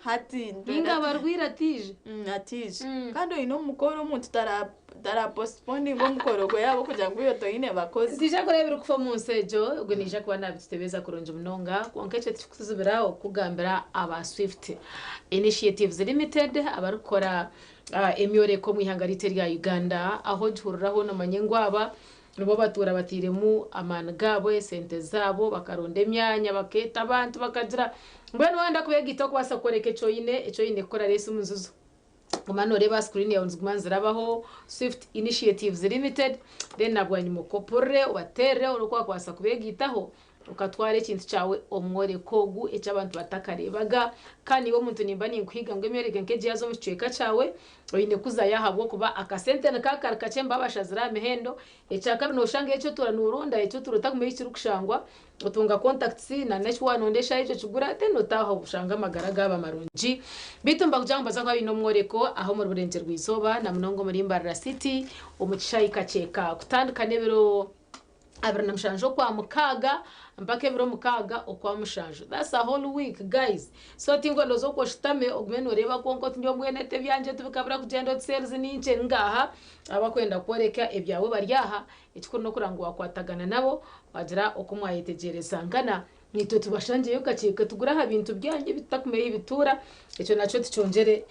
Hati Ninga abarwaire atiije. Atiije. Kandi oine omukoro omuntu tara tara postponinga omukoro gwe ahabw'okugira ngu iwe toine bakozi. Nitwija kureeba ebirikufa omu nsi egyo, ogwo naija kuba naabitutebeza kurungi munonga. Kwonka ekyo tikikutuzibira okukugambira aba Swift Initiatives Limited abarikukora emyoreko omu ihanga ryaitu erya Uganda. Ahu ogihuriraho noomanya ngu aba nibo batuura batairemu amaani gaabo, esente zaabo, bakaronda emyanya, bakeeta abantu bakagira. Mbwenu waayenda kubeegaita okubaasa kworeka eki oine, eki oine kukora reero esimu nzizo. Guma nooreeba aha sikuriini yaawe niziguma nizirabaho, Swift Initiatives Limited, then na bwanyima okoporore, obateerere oreebe oku waakubaasa kubeegaitaho okatwara ekintu kyawe omu mworeko ogu eki abantu batakareebaga. Kandi iwe omuntu nimba ninkuhiga ngu emyoreko nk'egi yaaza omu kicweka kyawe, oine kuzayo ahabw'okuba akasente nikaba kari kakye nibaba bashazire aha mihendo. Ekyakabiri nooshanga eki otuura nooronda, eki otuura otakumanya ahu kirikushangwa, otunga contacts na n'eki waronda eshaaha egyo okigura then otaaha oshanga amagara gaaba marungi. Beitu nibakugira ngu nibaza kuba baine omworeko aha omuri Burengyerwa Izooba na munonga omuri Mbarara City omu kishaayi Kakyeka kutandika n'ebiro 27 Okwamukaaga mpaka ebiro 6 Okwamushanju. That's a whole week guys. So tinkwenda oze okwo oshutame ogume noreeba kwonka oti nyowe mbwenu ete ebyangye tibikabura kugyenda oti sales ninkye ngaaha abakwenda kworeka ebyawe bari aha Ekikuru n'okureba ngu waakwatagana nabo waagira oku mwayetegyerezangana. Naitwe tubashangyeyo kakye tugure aha bintu byanyu ebi tutakumanya ei bituura, ekyo nakyo tukyongyere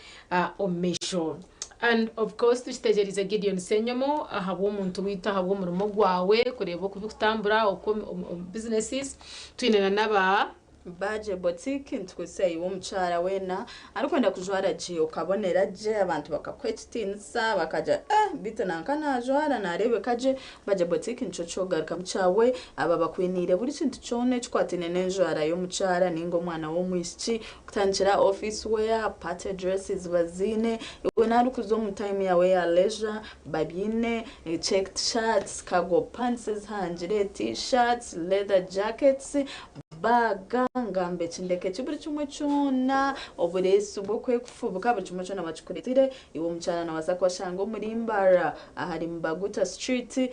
omu maisho. And of course tukitegyereize Gideon Ssenyomo ahabw'omuntu waitu ahabw'omurimo gwawe kureeba oku birikutambura oku omu businesses twine na n'aba. Baje Boutique nitukozesa iwe omukyara weena arikwenda kujwara gye okabonera gye abantu bakakuha ekitiinisa bakagira eh beitu nanka najwara nareebeka gye Baje Boutique nikyo kyokugarukamu kyawe aba bakwiniire buri kintu kyona ekikwataine n'enjwara y'omukyara ninga omwana w'omwishiki kutandikira office wear, party dresses baziine iwe naaba orikuza omu time yaawe eya leisure babiine, checked shirts, cargo pants ezihangire, t-shirts, leather jackets Baaga, ngamba eki ndeka eki buri kimwe kyona, obureesi bw'okwekufubuka buri kimwe kyona bakikureetire. Iwe omukyara noobaasa kubashanga omuri Mbarara ahari Mbaguta Street,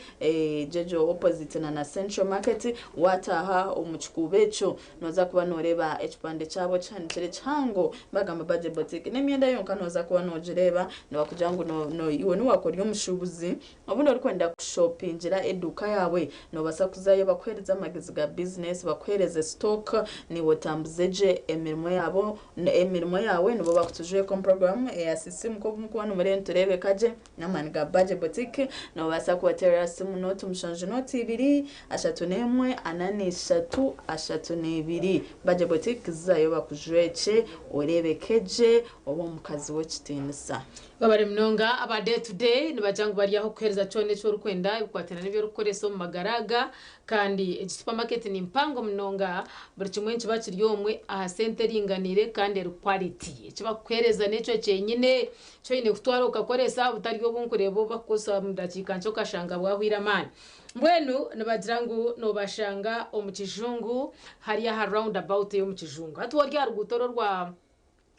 Gyegyo opposite na na Central Market. Waataaha omu kikuubo ekyo nooza kuba nooreeba ekipande kyabo kihanikire kihango bagamba Baje Boutique. N'emyenda yonka nooza kuba noogireeba nibakugira ngu iwe niwakuba ori omushuubuzi Obundi orikwenda kushopingira eduuka yaawe, noobaasa kuzayo bakuheereze amagezi ga bizinesi, bakuheereze stock, naiwe otambuze gye emirimo yaabo, emirimo yaawe nibo bakutujweka omu puroguraamu eya Sisiimuka obu murikuba nimureeba nitureebeka gye n'amaani ga Baje Boutique. Noobaasa kubateerera simu nooti mushanju nooti ibiri, ashatu n'emwe, ana n'ishatu, ashatu n'ibiri. Baje Boutique zayo bakujwekye oreebeke gye obe omukazi w'ekitiinisa. Webare munonga aba day to day nibagira ngu bari aho kukuhereza kyona eki orikwenda ebikwatiraine n'ebi orikukoresa omu magara aga kandi egi supermarket ni mpango munonga buri kimwe nikiba kiri omwe aha sente eringaniire kandi eri quality eki bakukuhereza n'ekyo kyenyine eki oine kutwara okakoresa butari obu nkureeba obu bakukozesa omu dakiika nkye okashanga bwahwire amaani. Mbwenu nibagira ngu nobashanga omu kijungu hariya aha round about ey'omu kijungu hati waaba ori aha ruguuto oru orwa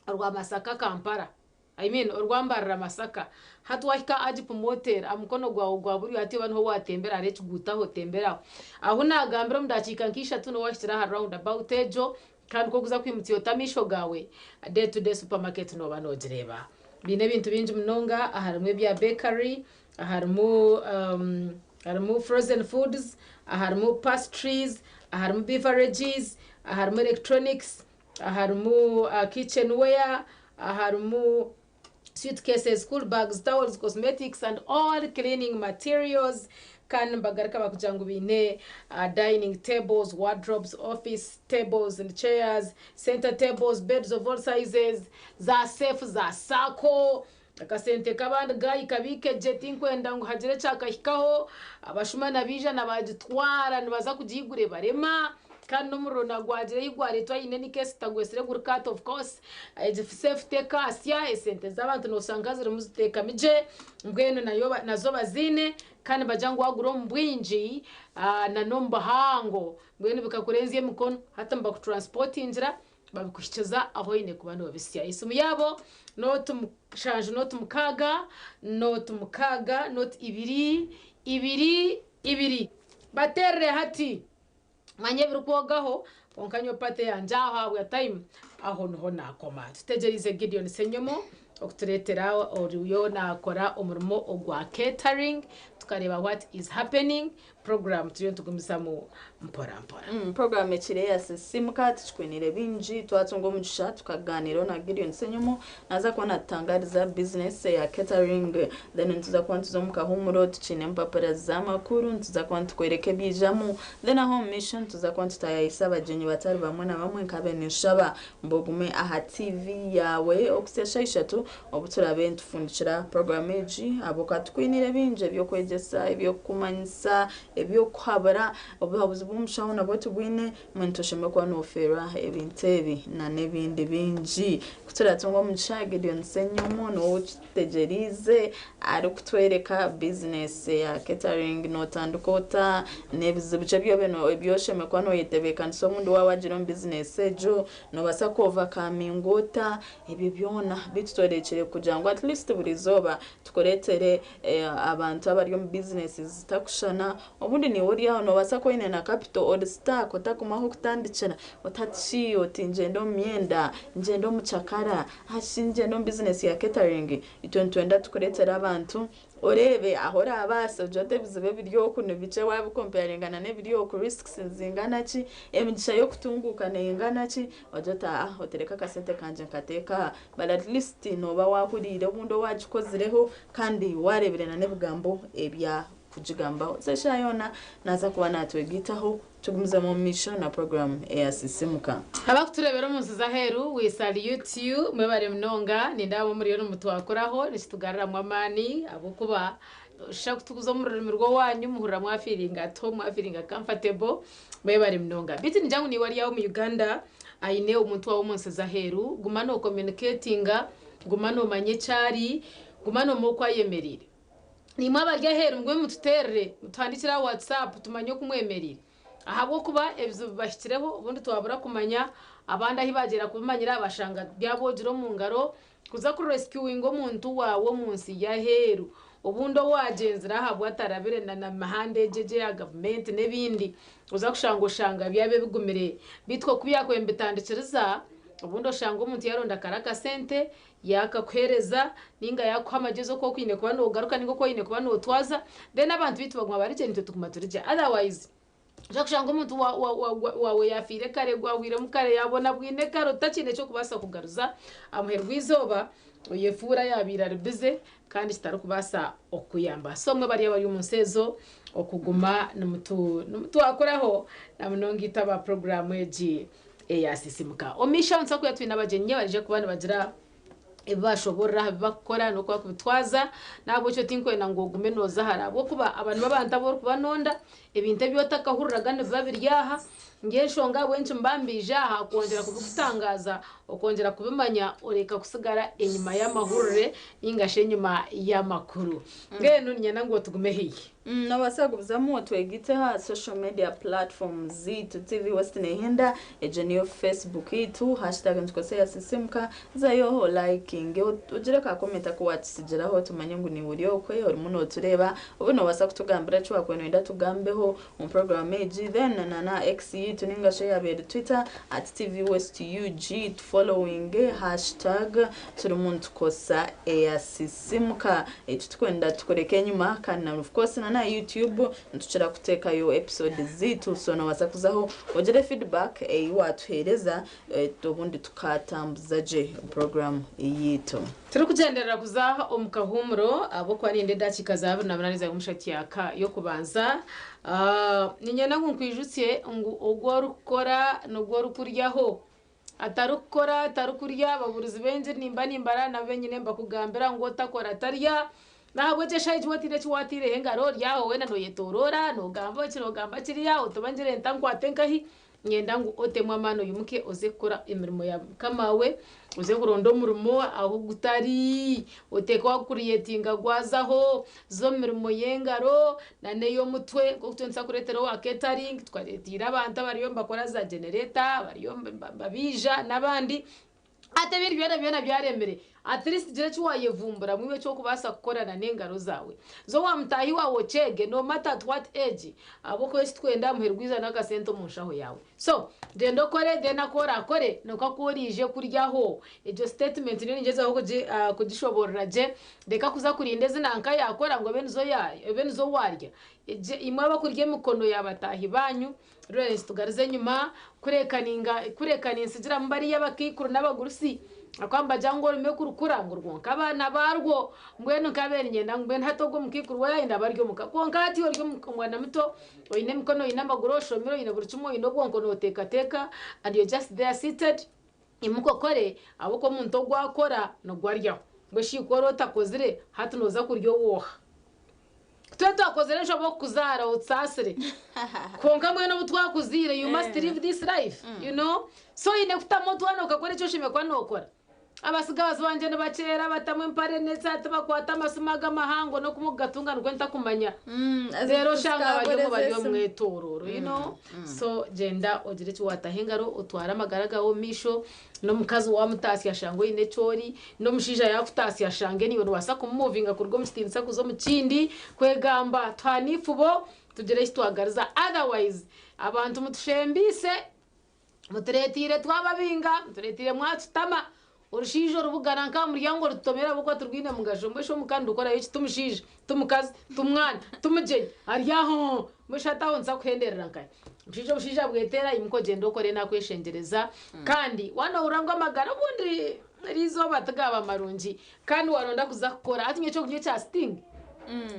orwa Masaka Kampala I mean orwa Mbarara Masaka hati wahika Agip Motel aha mukono gwawe gwa buryo hati oba niho watembera hariho ekiguuto aho otemberaho. Ahu nagambira omu dakiika nka ishatu noba wahikire aha round about egyo kandi ku orikuza kwimutsya ota amaisho gaawe Day to Day Supermarket noba nogireeba. Baine ebintu bingi munonga harimu ebya bakery, harimu harimu frozen foods, harimu pastries, harimu beverages, harimu electronics, harimu kitchen ware, harimu suitcases, school bags, towels, cosmetics and all cleaning materials kandi nibagaruka bakugira ngu baine dining tables, wardrobes, office tables and chairs, center tables, beds of all sizes, za safe za sacco, akasente k'abandi guy kabiike gye tinkwenda ngu hagire ekyakahikaho, abashuma nabaija nabagitwara nibaza kugiigura ebarema kandi n'omuriro nagwagira ahi gwareetwa aine ni case tagwetsire guri cut of course, egi safe tekaasya, esente z'abantu noshanga zirimu ziteekami gye mbwenu nayo nazo baziine kandi nibagira ngu wagura omu bwingi na n'omu buhango mbwenu bikakurenzya emikono hati nibakuturansipotingira babikuhikiza ahu oine kuba noobisya. Esimu yaabo nooti mushanju nooti mukaaga nooti mukaaga nooti ibiri ibiri ibiri. Bateerere hati. Manya ebirikwogaho kwonka nyowe party yangye aho ahabwa time. Aho niho naakoma. Tutegyereize Gideon Ssenyomo okutureetera oriyo naakora omurimo ogwa catering tukareeba what is happening. Puroguraamu turiyo nitugumizamu mpora mpora. Puroguraamu ekiro eya Sisiimuka tikikwiniire bingi. Twatunga omugisha tukagaaniiraho na Gideon Ssenyomo naaza kuba naatutangaariza bizinesi eya catering. Then nituza kuba nituza omu kahuumuro tukiine empapura z'amakuru nituza kuba nitukworeka ebyijamu. Then aho omu maisho nituza kuba nitutaayaayisa abagyenyi batari bamwe na bamwe nkabe ninshaba ngu ogume aha TV yaawe okuhitsya shaaha ishatu obu turaabe nitufundikira puroguraamu egi ahabw'okuba tukwiniire bingi eby'okwegyesa, eby'okukumanyisa, eby'okuhabura. Obuhabuzi bw'omushaho nabwo tubwine, mbwenu toshemereire kuba noofeerwa ebintu ebi n'ebindi bingi. Ku turaatunge omugisha, Gideon Ssenyomo niwe ou tutegyereize arikutworeka bizinesi eya catering nootandika ota, n'ebizibu ki ebi oshemereire kuba nooyetebeekanisa obundi waaba waagira omu bizinesi egyo, noobaasa ku overcominga ota, ebyo byona beitu tworekire kugira ngu at least buri izooba tukureetere abantu abari omu bizinesi zitarikushushana. Obundi naiwe ori aho noobaasa kuba oine na capital ori stuck otakumanya ah'okutandikira oti hati shi oti ngyende omu myenda, ngyende omu kyakara, hati shi ngyende omu bizinesi ya catering. Itwe nitwenda tukureetere abantu oreebe ahu oraabaase ogire oti ebizibu ebiri oku ni bikye waabikompeyaringa n'ebiri oku, risks nizingana ki, emigisha y'okutunguuka neingana ki, ogire oti aa otereke akasente kangye nkateeke aha. But at least nooba waahuriire obundi owaagikozireho kandi waareebire n'ebigambo ebya kugigambaho. So eshaaha yoona naaza kuba naatwegaitaho tugumizemu omu maisho na puroguraamu eya Sisiimuka. Abakutureebera omu nsi z'aheeru, we salute you, mwebare munonga, nindeeba abamwe muriyo nimutwakuraho, nikitugaruramu amaani ahabw'okuba noshusha kutukuza omu rurimi rw'owaanyu muhurira mwafiiringa at home, mwafiiringa comfortable, mwebare munonga. Beitu ningira ngu naiwe ari aho omu Uganda aine omuntu waawe omu nsi z'aheeru, guma nokommunicatinga, guma noomanya eki ari, guma noomanya oku ayemereire. Naimwe abari aheeru mugume mututeerere, mutuhandiikire aha WhatsApp tumanye oku mwemereire. Ahabw'okuba ebizibu bibahikireho obundi twabura kumanya, abandi ahi baagyera kubimanyira bashanga byaboogire omu ngaro. Kuza ku rescuinga omuntu waawe omu nsi y'aheeru obundi owaagyenzire ahabwe atarabire na na mihanda egyo egyo eya gavumenti n'ebindi, oza kushanga oshanga byaba ebigumire. Beitu oku byakubaire nibitandikiriza, obundi oshanga omuntu yaaronda kare akasente, yaakakuheereza nainga yaakuha amagyezi oku oine kuba noogaruka nainga oku oine kuba nootwaza, then abantu baitu baguma bari gye naitwe tuguma turi gye. Otherwise noija kushanga omuntu waawe yaafiire kare, gwahwiremu kare, yaabonabwine kare otakiine eki orikubaasa kugaruza aha muheru gw'eizooba, oyefuura yaabaire ari bize kandi kitarikubaasa okukuyamba. So imwe bariya abari omu nsi ezo, okuguma nimutwakuraho na munonga itwe aba puroguraamu egi. Eyaasisiimuka. Omu maisho aho nituza kuba twine abagyenyi abaraije kuba nibagira ebi baashoboorora aha bi barikukora n'oku barikubitwaza. N'ahabw'ekyo tinkwenda ngu ogume nooza hare ahabw'okuba aba nibo abantu abu orikuba noonda, ebintu ebi otakahuriraga nibiba biri aha. Ngenshonga ahabw'enki mba mbiija aha kwongyera kubikutangaaza, okwongyera kubimanya oreka kusigara enyima y'amahurire nainga shi enyima y'amakuru. Mbwenu niinyenda ngu otugume haihi. Noobaasa kugumizamu otwegaite aha social media platforms zaitu TV West Nehenda, egyo niyo Facebook yaitu, hashtag nitukozesa eya Sisiimuka, zayo olikinge ogire ka comment aku waatutsigiraho tumanye ngu niiwe ori okwe orimu nootureeba, obundi noobaasa kutugambira eki waakubaire nooyenda tugambeho omu puroguraamu egi, then na na X yaitu nainga shi eyaaba eri Twitter at TV West UG tufollowinge, hashtag turimu nitukozesa eya Sisiimuka. Titukwenda tukureke enyima kandi na of course na n'aha YouTube nitukira kuteekayo episode zaitu so noobaasa kuzaho ogire feedback ei waatuheereza obundi tukatambuza gye program yaitu. Turikugyenderera kuza omu kahuumuro ahabw'okuba nindeeba edakiika za 28 zaaruga omu shati y'okubanza, niinyenda ngu nkwijutsye ngu ogu orikukora nigwo orikuryaho. Atarikukora tarikurya, ababuurizi b'engiri nimba nimbara nabo benyine nibakugambira ngu otakora tarya. Nahabwekyo eshaaha egi waaba otaine eki waataireho engaro ori aho weena noyetoroora nogamba eki nogamba kiriya oti oba ngire nta nkwate nkahi, niinyenda ngu otemu amaani oyimuke oze kukora emirimo ya mukama waawe, oze kuronda omurimo ahu gutari, oteeke waagukuriyetinga gwazaho, za omu mirimo y'engaro na n'ey'omutwe nk'oku turiyo nituza kureetera owa catering, tukareetiire abantu abariyo nibakora za generator, abariyo nibabiija n'abandi. Hati ebindi byona byona byaremire. At least gira eki waayevumburamu iwe eki orikubaasa kukora na n'engaro zaawe. Za owa mutaahi waawe okyege no matter at what age ahabw'okuba eki turikwenda aha muheru gw'eizooba n'akasente omu nshaho yaawe. So, gyenda okore then aku oraakore nikwo aku oraije kuryaho. Egyo statement nyowe ningyezaho kugishoboorora gye. Reka kuza kurinda ezi nanka yaakora ngu obe nizo obe nizo waarya. Imwe abakurya emikono ya bataahi baanyu, Lawrence tugarize enyima kureka ninga kureka ninsigiramu bariya abakaikuru n'abagurusi ahakuba nibagira ngu orume kurukura ngu rwonka abaana barwo mbwenu nkabaire niinyenda ngu mbwenu hati ogwo omukaikuru we yayenda abe ari omuka kwonka hati ori omwana muto oine emikono oine amaguru oshomire oine buri kimwe oine obwonko noteekateeka and you're just there seated imuka okore ahabw'okuba omuntu ogu akora nigwo aryaho mbwenu shi ku oraba otakozire hati nooza kurya ow'oha? Twe twakozire enshobe okukuzaara otusaasire kwonka mbwenu obu twakuzaire you must live this life you know so oine kutamu otwana okakora eki oshemereire kuba nookora. Abatsigazi bangye nibakyera batamu empare n'esaati bakwata amasimu ago amahango n'okumwe kugatunga nikwo ntakumanya reero oshanga bari omwo bari omu mwetoorooro you know so gyenda ogire eki waataho engaro otware amagara gaawe omu maisho N'omukazi waamutaasya ashange oine eki ori, n'omushaija yaakutaasya ashange naiwe noobaasa kumumuvinga kuruga omu kitiinisa kuza omu kindi, kwegamba tuhane eifubo tugire eki twagariza otherwise abantu mutushembiise, mutureeteire twababinga, mutureeteire mwatutama, orushaija orubugana nk'aha muryango rututomera ahabw'okuba tirwine mugasho, mbwenu shi omuka nirukorayo ki? Timushaija, timukazi, timwana, timugyenyi, ari aho mbwenu shi hati aho nituza kuhenderera nkahi? Omushaija obushaija bweteera imuka ogyende okore nakweshengyereza kandi waaba nohurira ngu amagara obundi eriizooba tigaaba marungi kandi waronda kuza kukora hati nyowe ekyokurya ekya sitingi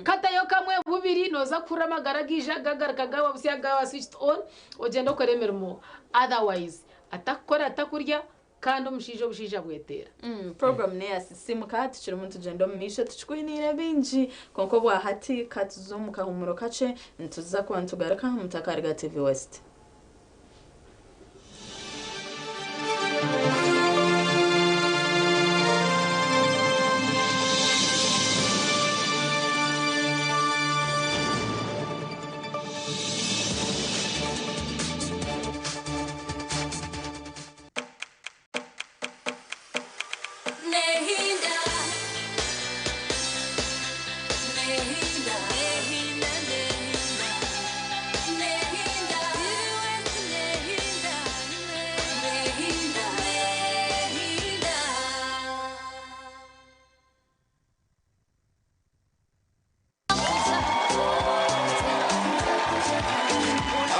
katayo kamwe bubiri noza kuhurira amagara gaija gagaruka gaaba busya gaaba switched on ogyende okore emirimo otherwise atakukora atakurya Kandi omushaija obushaija bweteera. Program neya sisimuka tukirimu nitugyenda omu maisho tukikwiniire bingi kwonka obwahati katuze omu kahumuro kakye nituza kuba nitugaruka mutakariga TV West.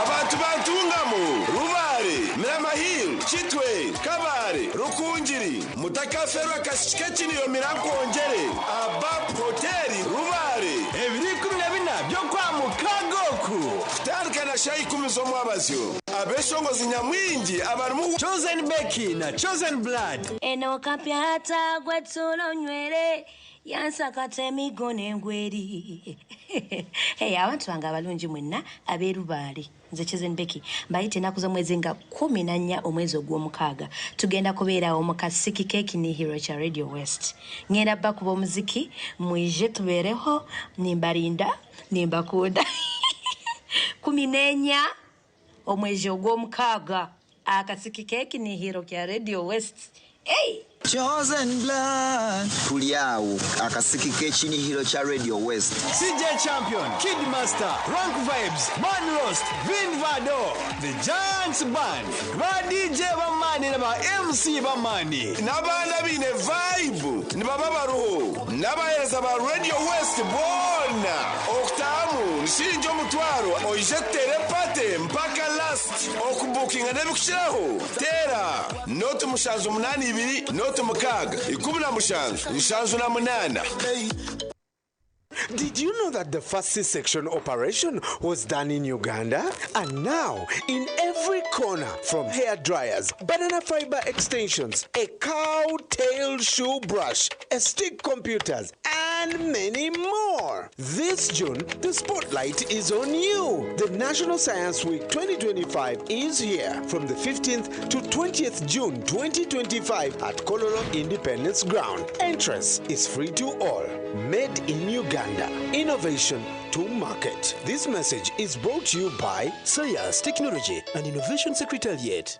Abantu ba Ntungamo, Rubare, Mirama Hill, Kitwe, Kabale, Rukungiri, mutakafeerwa akashiki k'ekiniyo Mirankwongyere aha Bap Hotel Rubare. Ebiro 14 by'okwa mukaaga oku. Kutandika na shaaha ikumi z'omwabazyo, abeshongozi nyamwingi abarimu. Chosen Becky na Chosen Blood. Eno kapyata gwe tulonywere Yansakata emiggo n'engwa eri. Hey, abantu bange abalungi mwenna ab'e Lubaale, nze Chosen Becky mbayita ennaku z'omwezi nga 14 omwezi ogw'omukaaga tugenda kubeera awo mu kasiki k'ekinihiro kya Radio West. Ngenda bakuba omuziki, mwije tubeereho, nimbarinda, nimbakunda. 14 omwezi ogw'omukaaga aha kasiki k'ekinihiro kya Radio West. Hey! Chosen blood. Tuli awo akasiki k'ekinihiro kya Radio West. CJ Champion, Kid Master, Rank Vibes, Man Lost, Vin Vado, The Giants Band, ba DJ b'amaani na ba MC b'amaani. N'abaana abaine vibe nibaba bariho n'abaheereza ba Radio West boona. Okutaahamu ni shilingi omutwaro oije tuteere party mpaka last. Okubukinga n'ebikukiraho teera nooti 782 nooti 6 17 78. Did you know that the first C-section operation was done in Uganda? And now, in every corner, from hair dryers, banana fiber extensions, a cow-tail shoe brush, a stick computers, and many more. This June, the spotlight is on you. The National Science Week 2025 is here from the 15th to 20th June 2025 at Kololo Independence Ground. Entrance is free to all. Made in Uganda. Innovation to market. This message is brought to you by Science, Technology and Innovation Secretariat.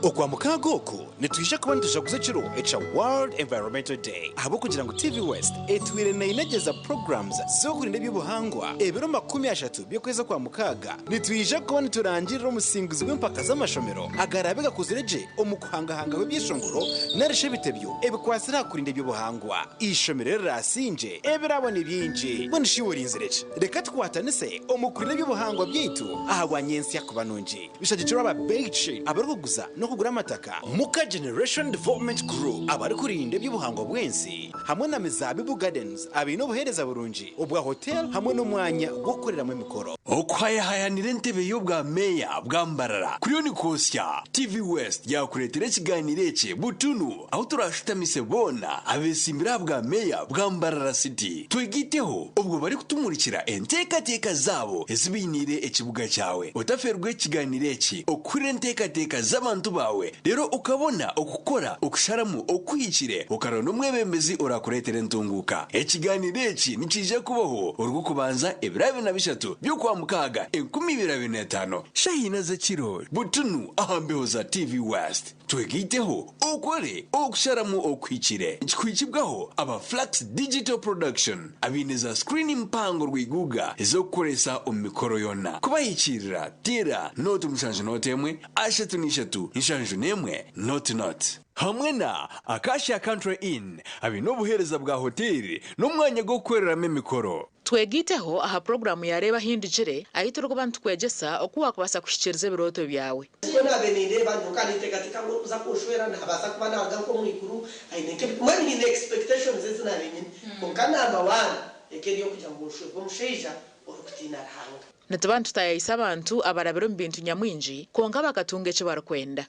Okwa mukaaga oku nitwija kuba nitujaguza ekiro ekya World Environmental Day ahabw'okugira ngu TV West etwire neinegyeza programs z'okurinda eby'obuhangwa ebiro 30 by'okwezi okwa mukaaga nitwija kuba niturangirira omusinguzi w'empaka z'amashomero agaraabe gakuzire gye omu kuhangahangaho ebyeshongoro narishi ebitebyo ebikwatsire aha kurinda eby'obuhangwa. Eishomero erirasingye ebirabo ni bingi. Mbwenu shi iwe orinzire ki? Reka tukwatanise omu kurinda eby'obuhangwa byaitu ahabwa nyentsya kuba nungi. Bishagikirwe aba Beitship abarikuguza n'okugura amataka, Muka Generation Development Group abarikurinda eby'obuhangwa bw'ensi hamwe na Mizaabibu Gardens abaine obuheereza burungi obwa hotel hamwe n'omwanya gw'okukoreramu emikoro. Okuhayahayanira entebe y'obwa meeya bwa Mbarara kuriyo nikwosya, TV West yaakureetera ekigaaniiro eki butunu ahu turaashutamise boona abeesimbire aha bwa meeya bwa Mbarara City twegaiteho obwo barikutumurikira enteekateeka zaabo ezi bainiire ekibuga kyawe. Otafeerwa ekigaaniiro eki okuhurira enteekateeka z'abantu baawe reero okabona okukora okusharamu okuhikire okaronda omwebembezi oraakureetera entunguuka. Ekigaaniiro eki nikiija kubaho Orwokubanza ebiro 23 by'Okwamukaaga 2025, shaaha ina z'ekiro butunu aha mbeho za TV West. Twegaiteho okore okusharamu okuhikire. Nikikuhikibwaho aba Flux Digital Production abaine za screen mpango rwiguga ez'okukoresa omu mikoro yoona. Kubahikiirira teera nooti mushanju nooti emwe ashatu n'ishatu nshanju n'emwe nooti nooti. Hamwe na Acacia Country Inn abaine obuheereza bwa hoteeri n'omwanya gw'okukoreramu emikoro. Twegaiteho aha puroguraamu ya Reeba Ahindugire, ahu turikuba nitukwegyesa oku waakubaasa kuhikiiriza ebirooto byawe. Nikwo naabaire nindeeba nyowe ninteekateeka ngu orikuza kunshwera naabaasa kuba naaruga nk'omu iguru aine nk'ebi mbwenu nyine expectations ezi naabaire nyine kwonka number one eka eri ey'okugira ngu nshwerwe omushaija orikutiina Ruhanga. Nituba nitutaayaayisa abantu abarabire omu bintu nyamwingi kwonka bakatunga eki barikwenda.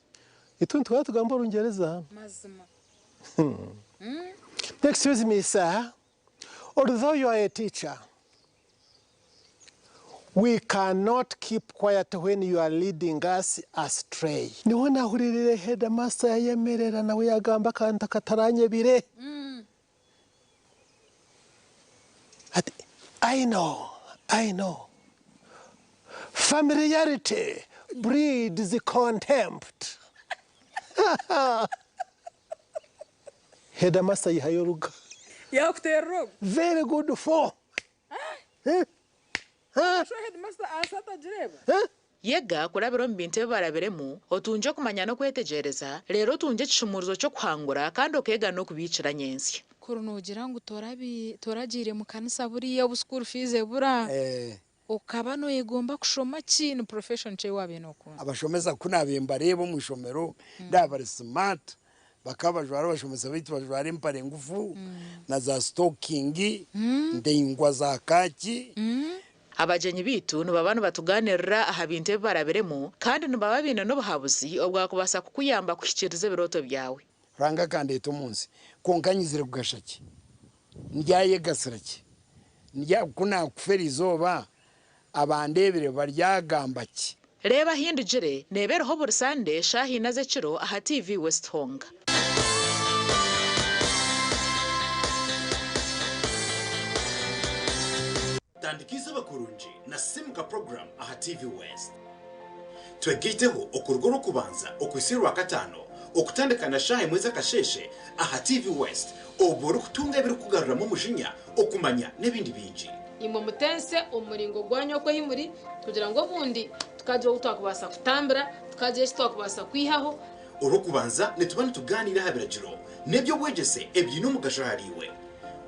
Itwe nituhora tugamba Orungyereza. Mazima. Excuse me sir, although you are a teacher, we cannot keep quiet when you are leading us astray. Niho nahuririire headmaster yayemerera nawe yagamba akantu akataranyebire. Ati, I know, I know. Familiarity breeds contempt. Headmaster yihayo oruga. Yakuterera ogwo. Very good for. Eh? Eh? Sho headmaster aasa atagireeba? Eh? Yega kurabira omu bintu ebi barabiremu, otungye okumanya n'okwetegyereza, reero otungye ekishumuurizo ky'okuhangura kandi okeega n'okubiikira nyentsya. Kuri noogira ngu toragiire mu kanisa buriya obu school fees ebura, okaba noyegomba kushoma ki? Ni profession ki ei waabaire nookunda? Abashomesa ku naabaire mbareeba omu ishomero ndaaba bari smart, bakaba bajwara abashomesa baitu bajwara empare ngufu na za sitokingi ndaingwa za kaaki. Abagyenyi baitu nibaba nibatugaaniirira aha bintu ebi barabiremu kandi nibaba baine n'obuhabuzi obwakubaasa kukuyamba kuhikiiriza ebirooto byawe. Ruhanga akandeeta omu nsi, kwonka nyizire kugasha ki? Ndyayegasira ki? Ndya, ku naakufa eri izooba, abandeebire baryagamba ki? Reeba Ahindugire neeba eriho buri Sande shaaha ina z'ekiro aha TV West Honga. Tandika eizooba kurungi na Simuka Program aha TV West. Twegaiteho okuruga Orwokubanza okuhitsya Orwakataano okutandika na shaaha emwe z'akasheeshe aha TV West obwo orikutunga ebirikukugaruramu omujinya, okumanya n'ebindi bingi. Imwe mutense omu muringo gwanyu oku ahi muri, kugira ngu obundi tukagira obu twakubaasa kutambira, tukagira eki twakubaasa kwihaho. Orwokubanza nituba nitugaaniira aha biragiro n'eby'obwegyese ebiine omugasho ahariiwe.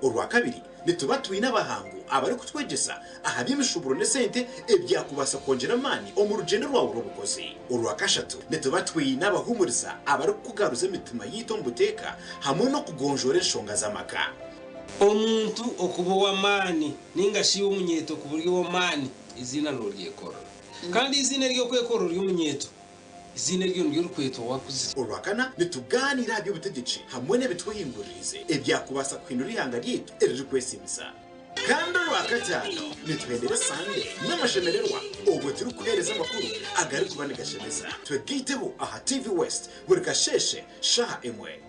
Orwakabiri nituba twine abahangu abarikutwegyesa aha by'emishuuburo n'esente ebyakubaasa kwongyera amaani omu rugyendo rwawe rw'obukozi. Orwakashatu nituba twine abahuumuriza abarikukugaruza emitima yaitu omu buteeka hamwe n'okugonjoora enshonga z'amaka. Omuntu okuba ow'amaani nainga shi iwe omunyeeto kuba ori ow'amaani, eiziina nooryekorera. Kandi eiziina ery'okwekorera ori omunyeeto, eiziina eryo niryo orikwetwa waakuzire. Orwakana, nitugaaniira aha by'obutegyeki hamwe n'ebitwehinguririize ebyakubaasa kuhindura eihanga ryaitu eririkwesiimisa. Kandi Orwakataano, nituhendera esande n'amashemererwa obwo turikuheereza amakuru agarikuba nigashemeza. Twegaiteho aha TV West buri kasheeshe shaaha emwe.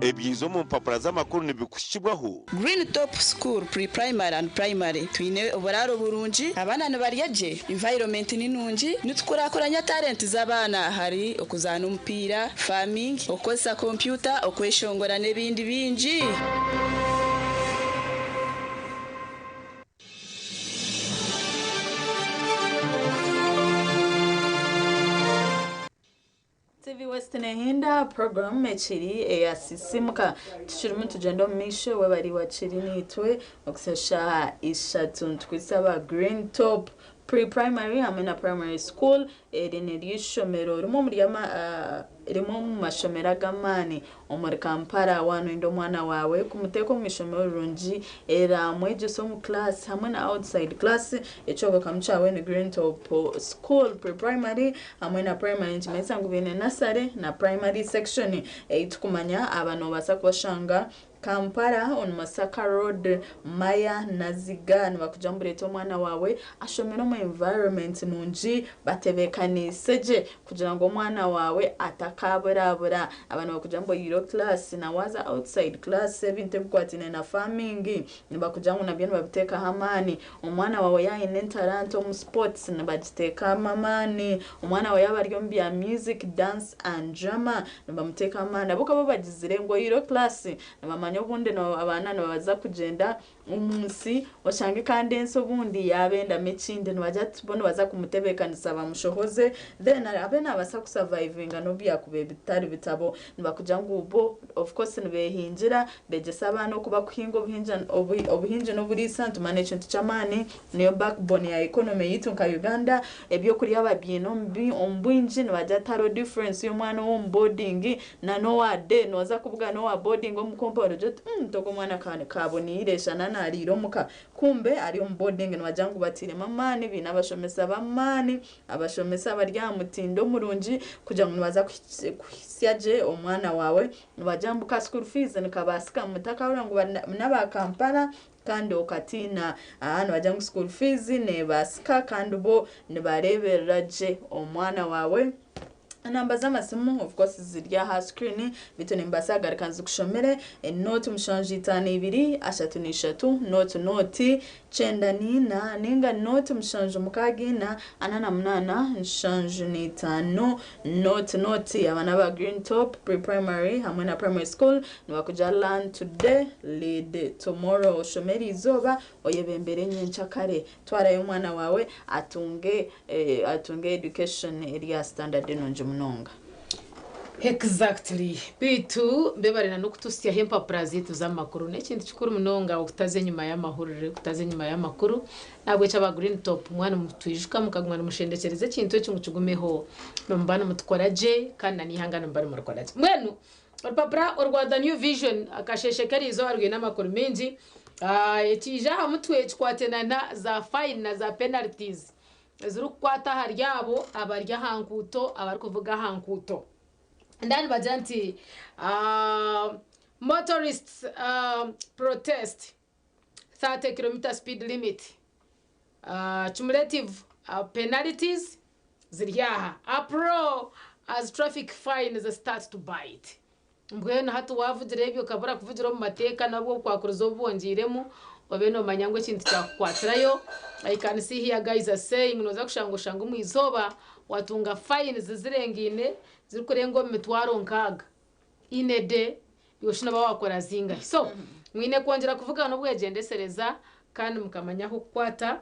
Ebyiza omu mpapura z'amakuru nibikuhikibwaho. Green Top School Pre-Primary and Primary twine oburaaro burungi, abaana nibarya gye, environment ni nungi, nitukurakuranya talent z'abaana ahari okuzaana omupiira, farming, okukozesa kompyuta, okweshongora n'ebindi bingi. TV West nehinda program ekiri eya Sisimuka. Tukirimu tugyenda omu maisho webari wakiri niitwe okuhitsya shaaha ishatu nitukwitsa aba Green Top Pre-Primary hamwe na Primary School. Eri niryo ishomero rimwe omuri ama rimwe omu mashomero ag'amaani omuri Kampala. Waaba noyenda omwana waawe kumuteeka omu ishomero rirungi eramwegyesa omu class hamwe na outside class, ekyogokamu kyawe ni Green Top School Pre-Primary hamwe na Primary. Nikimanyisa ngu baine nursery na primary section ei tukumanya aba nobaasa kubashanga Kampala on Masaka road Maya Naziga nibakugira ngu reeta omwana waawe ashomere omu environment nungi batebekaniise gye kugira ngu omwana waawe atakaburabura. Aba nibakugira ngu oyihireho class na waaza outside class ebintu ebikwataine na farming nibakugira ngu nabyo nibabiteekaho amaani. Omwana waawe yaaba aine entaranta omu sports nibagiteekamu amaani. Omwana waawe yaaba ari omu bya music, dance and drama nibamuteekamu amaani. Ahabw'okuba bo bagizire ngu oyihireho class nibamanya obundi abaana nibaza kugyenda omu nsi oshange kandi ensi obundi yaabendamu ekindi nibagira bati bo nibaza kumutebeekanisa bamushohoze then abe naabaasa kusavaivinga n'obu byakuba bitari bitabo. Nibakugira ngu bo of course nibeehingira, beegyesa abaana oku bakuhinga obuhingi n'oburiisa nitumanya n'ekintu ky'amaani niyo backbone ya economy yaitu nka Uganda. Ebyokurya babiine omu bwingi nibagira tihariho difference y'omwana ow'omu boarding Na n'owa day nooza kubugana owa boarding omu compound ogire oti umm ogu omwana kaboniire shana nariira omuka kumbe ari omu boarding nibagira ngu batairemu amaani baine abashomesa b'amaani abashomesa abari aha mutindo murungi kugira ngu nibaza kuhitsya gye omwana waawe nibagira ngu ka school fees nikabaasika mutakahurira ngu n'aba Kampala kandi okatiina aha nibagira ngu school fees nebaasika kandi bo nibareeberera gye omwana waawe. Enamba z'amasimu of course ziri aha screen beitu nimbaasa kugaruka nzikushomere, nooti mushanju itaano ibiri ashatu na ishatu nooti nooti kyenda na ina ninga nooti mushanju mukaaga ina ana na munaana nshanju na itaano nooti nooti. Aba n'aba Green Top Pre-Primary hamwe na Primary School nibakugira learn today lead tomorrow oshome eriizooba oyebembere nyenkyakare. Twarayo omwana waawe atunge atunge education eri aha standard nungi munonga. Exactly. Beitu mbebare na n'okutuhitsyaho empapura zaitu z'amakuru. N'ekintu kikuru munonga okutaza enyima y'amahurire, okutaza enyima y'amakuru. Nahabwekyo aba Green Top mwaba nimutwijuka mukaguma nimushendekyereza ekintu eki ngu kigumeho, nimuba nimutukora gye kandi na n'eihanga nimuba nimurikora gye. Mbwenu Orupapura orwa The New Vision akasheeshe k'eriizooba rwine amakuru maingi. Ekiija aha mutwe kikwataine na za fine na za penalties ezirikukwata ahari abo abari aha nkuuto abarikuvuga aha nkuuto. Ndaba nibagira nti motorists protest 30 kilometer speed limit, cumulative penalties ziri aha, uproar as traffic fines start to bite. Mbwenu hati waavugira ebyo okabura kuvugira omu mateeka nabwo obukwakurizo obu bwongyeiremu obe noomanya ngu ekintu kyakukwatirayo. I can see here guys are saying nooza kushanga oshange omu izooba watunga fines zirengaine zirikurenga omu mitwaro nkaaga in a day iwe shi nooba waakora zingahi? So mwine kwongyera kuvuga n'obwegyendesereza kandi mukamanya ah'okukwata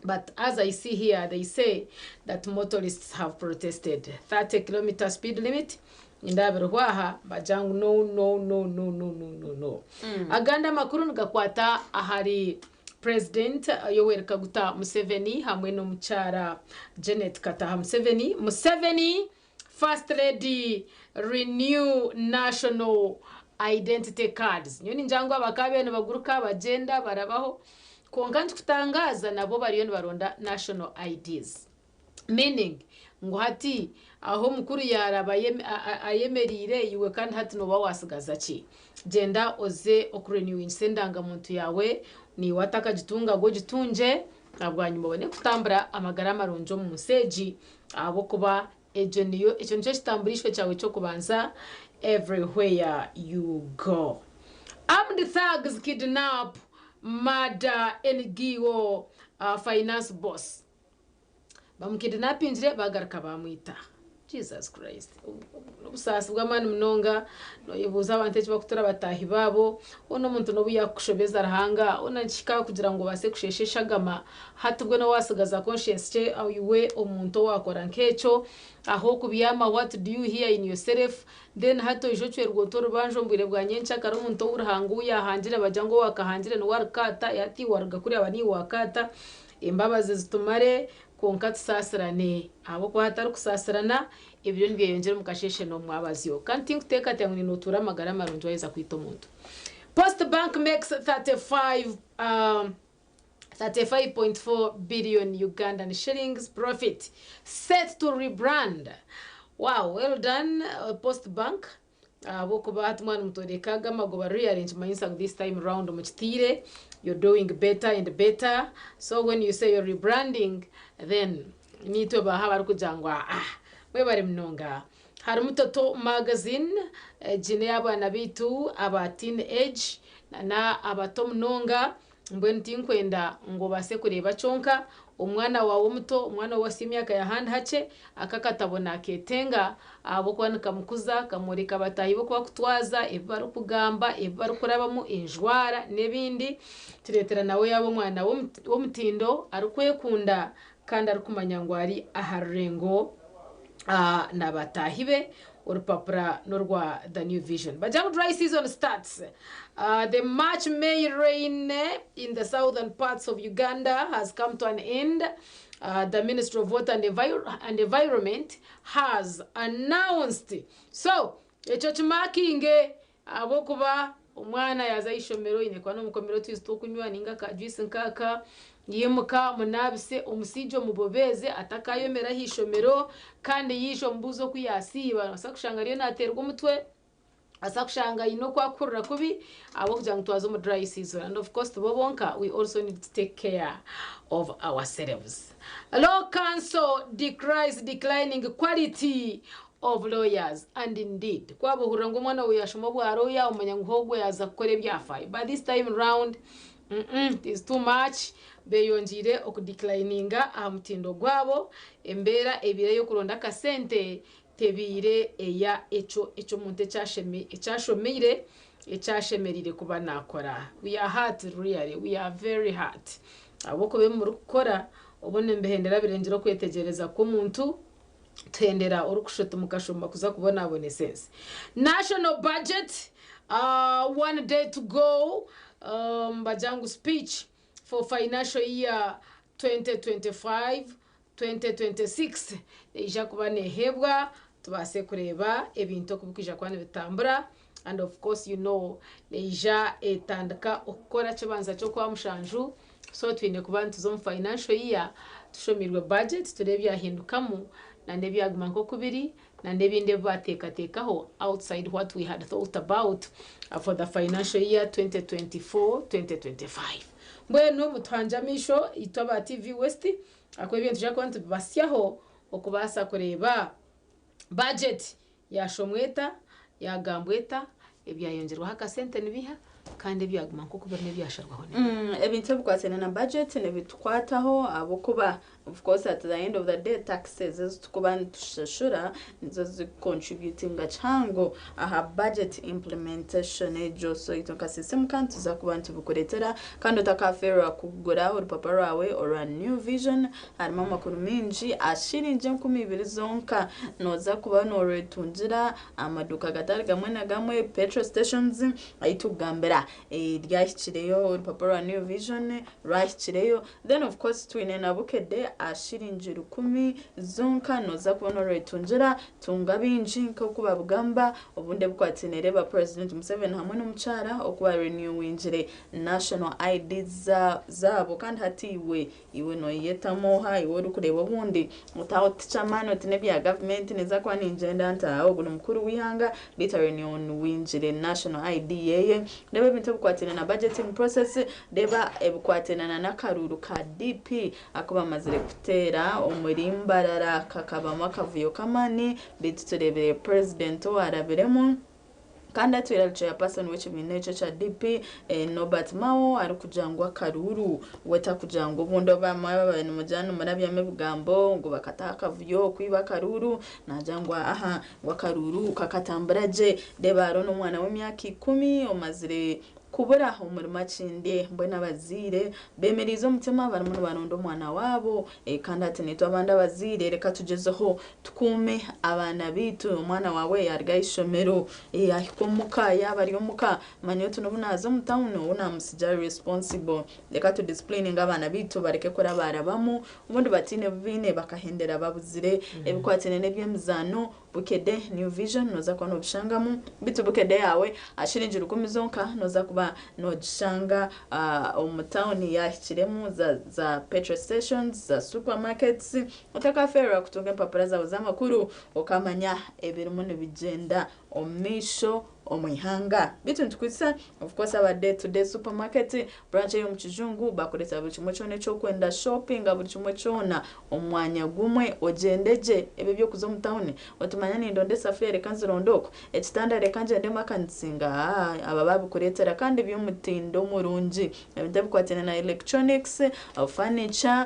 but as I see here they say that motorists have protested 30 kilometer speed limit nindeeba biriho aha bagira ngu no no no no no no no no. Agandi amakuru nigakwata ahari President Yoweri Kaguta Museveni hamwe n'omukyara Janet Kataha Museveni. Museveni First Lady renew national identity cards. Nyowe ningira ngu abakaabaire nibaguruka bagyenda barabaho kwonka nikikutangaaza nabo bariyo nibaronda national IDs. Meaning ngu hati ahu omukuru yaaraba ayemereire iwe kandi hati nooba waatsigaza ki? Gyenda oze okurenewingisa endangamuntu yaawe naiwe atakagitungaga ogitungye na bwanyima obone kutambura amagara marungi omu nsi egi ahabw'okuba Egyo niyo, ekyo nikyo kitamburishwe kyawe ky'okubanza, everywhere you go. Armed thugs kidnap, murder NGO finance boss. Bamukidnapingire bagaruka bamwita. Jesus Christ. Obusaasi bw'amaani munonga noyebuuza abantu eki bakutura bataahi baabo ona omuntu n'obu yakukushobeza Ruhanga ona nikihika kugira ngu obaase kusheesha eshagama hati bwe n'owaasigaza conscience kye iwe omuntu owaakora nk'ekyo aho okubyama what do you hear in yourself then hati oije ocwerwe ota orubanja omu bwire bwa nyenkyakare omuntu ou Ruhanga ou yaahangire bagira ngu owakahangire niwe arikaata hati iwe waruga kuriya aba niiwe waakaata embabazi zitumare Kwonka tusaasirane, ahabw'okuba hatari kusaasirana, ebiro nibyeyongyera omu kasheeshe n'omu mwabazyo. Kandi tinkuteekateeka ngu ninootuura amagara marungi waaheza kwita omuntu. Post Bank makes 35, 35.4 billion Ugandan shillings profit, set to rebrand. Wow, well done Post Bank. Ahabw'okuba hati mwaba nimutworeka aga amagoba really nikimanyisa ngu this time round mukitiire, you're doing better and better, so when you say you're rebranding then niitwe baaha abarikugira ngu aah mwebare munonga. Harimu Toto Magazine, egi n'ey'abaana baitu aba teen age na abato munonga. Mbwenu tinkwenda ngu obaase kureeba kyonka, omwana waawe omuto, omwana ou watsya emyaka ya handi hakye, aka akatabo naakeetenga ahabw'okuba nikamukuza, kamworeka bataahi be oku barikutwaza, ebi barikugamba, ebi barikurabamu, enjwara n'ebindi. Kireetera nawe yaaba omwana w'omutindo, arikwekunda kandi arikumanya ngu ari aha rurengo na bataahi be. Orupapura n'orwa The New Vision. Bagira ngu dry season starts. The March May rain in the southern parts of Uganda has come to an end. The Ministry of Water and, Envir and Environment has announced. So, ekyo kimakinge ahabw'okuba omwana yaaza ah'eishomero oine kuba n'omukomera otwizi tw'okunywa ninga ka juice nk'aka Yimuka omunaabise, omusiigye omubobeeze atakaayomera aha ishomero, kandi yaija omubuuze oku yaasiiba. Noobaasa kushanga ariyo naateerwa omutwe, noobaasa kushanga aine oku arikuhurira kubi ahabw'okugira ngu twaza omu dry season. And of course tibo bonka, we also need to take care of ourselves. Law Council decries declining quality of lawyers and indeed ku waaba ohurira ngu omwana waawe yaashoma obwa lawyer omanya ngu hoogwe yaaza kukora ebyafaayo but this time round mm it is too much beyongyeire okudeclininga aha mutindo gwabo embeera ebaire ey'okuronda akasente tebaire eya ekyo eky'omuntu ekyashomeire ekyashemereire kuba nakora we are hurt really we are very hurt ahabw'okuba ebi murikukora obundi nibihendera birengire okwetegyereza kw'omuntu tuhendera orikushusha oti mukashoma kuza kubonabonesa ensi. National budget one day to go nibagira ngu speech for financial year 2025 2026 neija kuba neheebwa tubaase kureeba ebintu oku birikwija kuba nibitambura and of course you know neija etandika okukora kibanza ky'okwamushanju So twine kuba nituza omu financial year tushomirwe budget tureebe ebyahindukamu na n'ebyaguma nk'oku biri na n'ebindi ebi baateekateekaho outside what we had thought about for the financial year 2024-2025. Mbwenu mutuhangye amaisho itwe aba TV West ahakuba ebyo nitwija kuba nitubibasyaho okubaasa kureeba budget Yaashomwa eta, yaagambwa eta, ebyayongyerwaho akasente nibiha, kandi ebyaguma nk'oku biri n'ebyasharwaho nibiha. Ebintu ebikwataine na budget nibitukwataho ahabw'okuba of course at the end of the day taxes ezi turikuba nitushashura nizo zikucontributinga kihango aha budget implementation egyo. So itwe nka Sisimuka nituza kuba nitubikureetera kandi otakafeerwa kugura orupapura rwawe orwa New Vision Harimu amakuru maingi aha shiringi 2000 zonka nooza kuba noorwetungira amaduuka gatari gamwe na gamwe, petrol stations ahu turikugambira ryahikireyo orupapura rwa New Vision rwahikireyo. Then of course twine na Bukedde aha shiringi 1000 zonka nooza kuba noorwetungira. Tunga bingi nk'oku babugamba obundi ebikwataine reeba President Museveni hamwe n'omukyara oku ba renewingire national ID zaabo kandi hati iwe Iwe noyeyetamu oha? Iwe orikureeba obundi oti aho tikyamaani oti n'ebya gavumenti ninza kuba ningyenda nta ogu ni mukuru w'eihanga beitu arenewingire national ID yeye. Reeba ebintu ebikwataine na budgeting process, reeba ebikwataine na n'akaruuru ka DP aku bamazire kuteera omuri Mbarara kakabamu akavuyo k'amaani beitu tureebire purezidenti owarabiremu. Kandi atwire ari chairperson w'ekibiina ekyo ekya DP, Norbert Mao arikugira ngu akaruuru we takugira ngu obundi abamwe ababaire nimugira nimurabyamu ebigambo ngu bakataho akavuyo kwiba akaruuru, naagira ngu aha ngu akaruuru kakatambura gye. Reeba hariho n'omwana w'emyaka ikumi omazire kubura omuri Makindye mbwenu abazaire bemereize omutima barimu nibaronda omwana waabo kandi hati naitwe abandi abazaire reka tugyezeho tukuume abaana baitu. Omwana waawe yaaruga aha ishomero yaahika omuka yaaba ari omuka manya oti n'obu naaza omu tawuni ou naamutsigira ari responsible. Reka tudisipulininge abaana baitu bareke kurabarabamu obundi bataine ebi baine bakahendera babuzire ebikwatiraine n'eby'emizaano. Bukedde New Vision noza kuba nobishangamu beitu Bukedde yaawe aha shiringi rukumi zonka noza kuba nogishanga omu tawuni yahikiremu za petrol stations, za supermarkets otakafeerwa kutunga empapura zaawe z'amakuru okamanya ebirimu nibigyenda omu maisho omu ihanga. Beitu nitukwitsa of course aba Day to Day Supermarket branch ey'omu Kijungu bakureetera buri kimwe kyona eki orikwenda shoppinga buri kimwe kyona omu mwanya gumwe ogyende gye. Ebi eby'okuza omu tawuni oti manya nindonda esafuriya reka nzironde oku, ekitanda reka ngyende Makanitsinga haa aba babikureetera kandi by'omutindo murungi. Ebintu ebikwataine na electronics, furniture,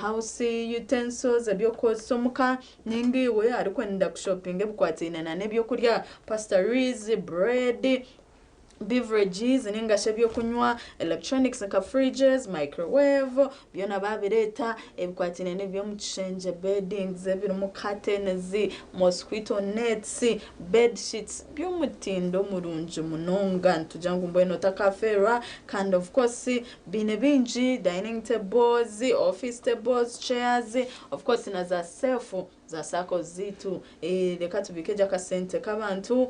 house utensils eby'okukozesa omuka. Ninga iwe arikwenda kushopinga ebikwataine na n'ebyokurya, pastries, bread, beverages ninga shi ebyokunywa, electronics nka fridges, microwave, byona babireeta, ebikwataine n'eby'omu kishengye, beddings ebirimu curtains, mosquito nets, bed sheets, by'omutindo murungi munonga. Nitugira ngu mbwenu otakafeerwa kandi of course Biine bingi, dining tables, office tables, chairs, of course na za safe za saccos zaitu. Reka tubiike gye akasente k'abantu,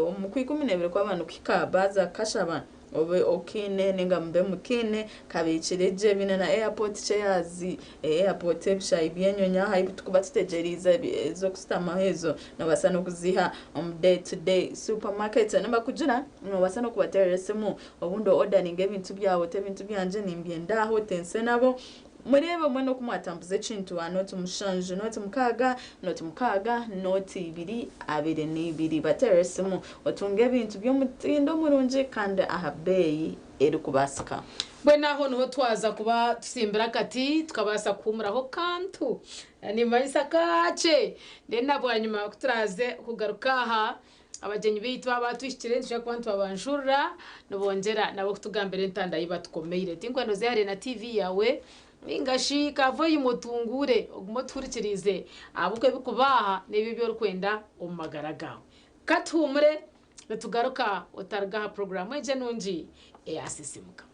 omu Kwikumineebiri kwaba nikuhika baaza kukashaba obe okiine ninga mube mukiine, kabiikire gye. Biine na airport chairs, airport ebishaayi by'enyonyi aha ahu turikuba tutegyereize ez'okushutamaho ezo noobaasa n'okuziiha omu day to day supermarket. Nibakugira noobaasa n'okubateerera esimu Obundi o-odaringa ebintu byawe oti ebintu byangye nimbyenda aha otense nabo. Mureebe mwena oku mwatambuza ekintu aha nooti mushanju, nooti mukaaga, nooti mukaaga, nooti ibiri, abiri n'ibiri. Bateerere esimu otunge ebintu by'omutindo murungi kandi aha beeyi erikubaasika. Mbwenu aho niho twaza kuba tutsimbire akati tukabaasa kuhuumuraho kantu nimanyisa kakye then na bwanyima ku turaaze kugaruka aha Abagyenyi baitu baaba batuhikire nitwija kuba nitubabanjurira nibongyera nabo kutugambira entanda ei batukomeire. Tinkwenda oze hare na TV yaawe ninga shi ka volume otunguure ogume otuhurikiriize ahabw'okuba ebirikuba aha n'ebyo ebi orikwenda omu magara gaawe. Ka tuhuumure nitugaruka otaruga aha puroguraamu egi enungi eya Sisiimuka.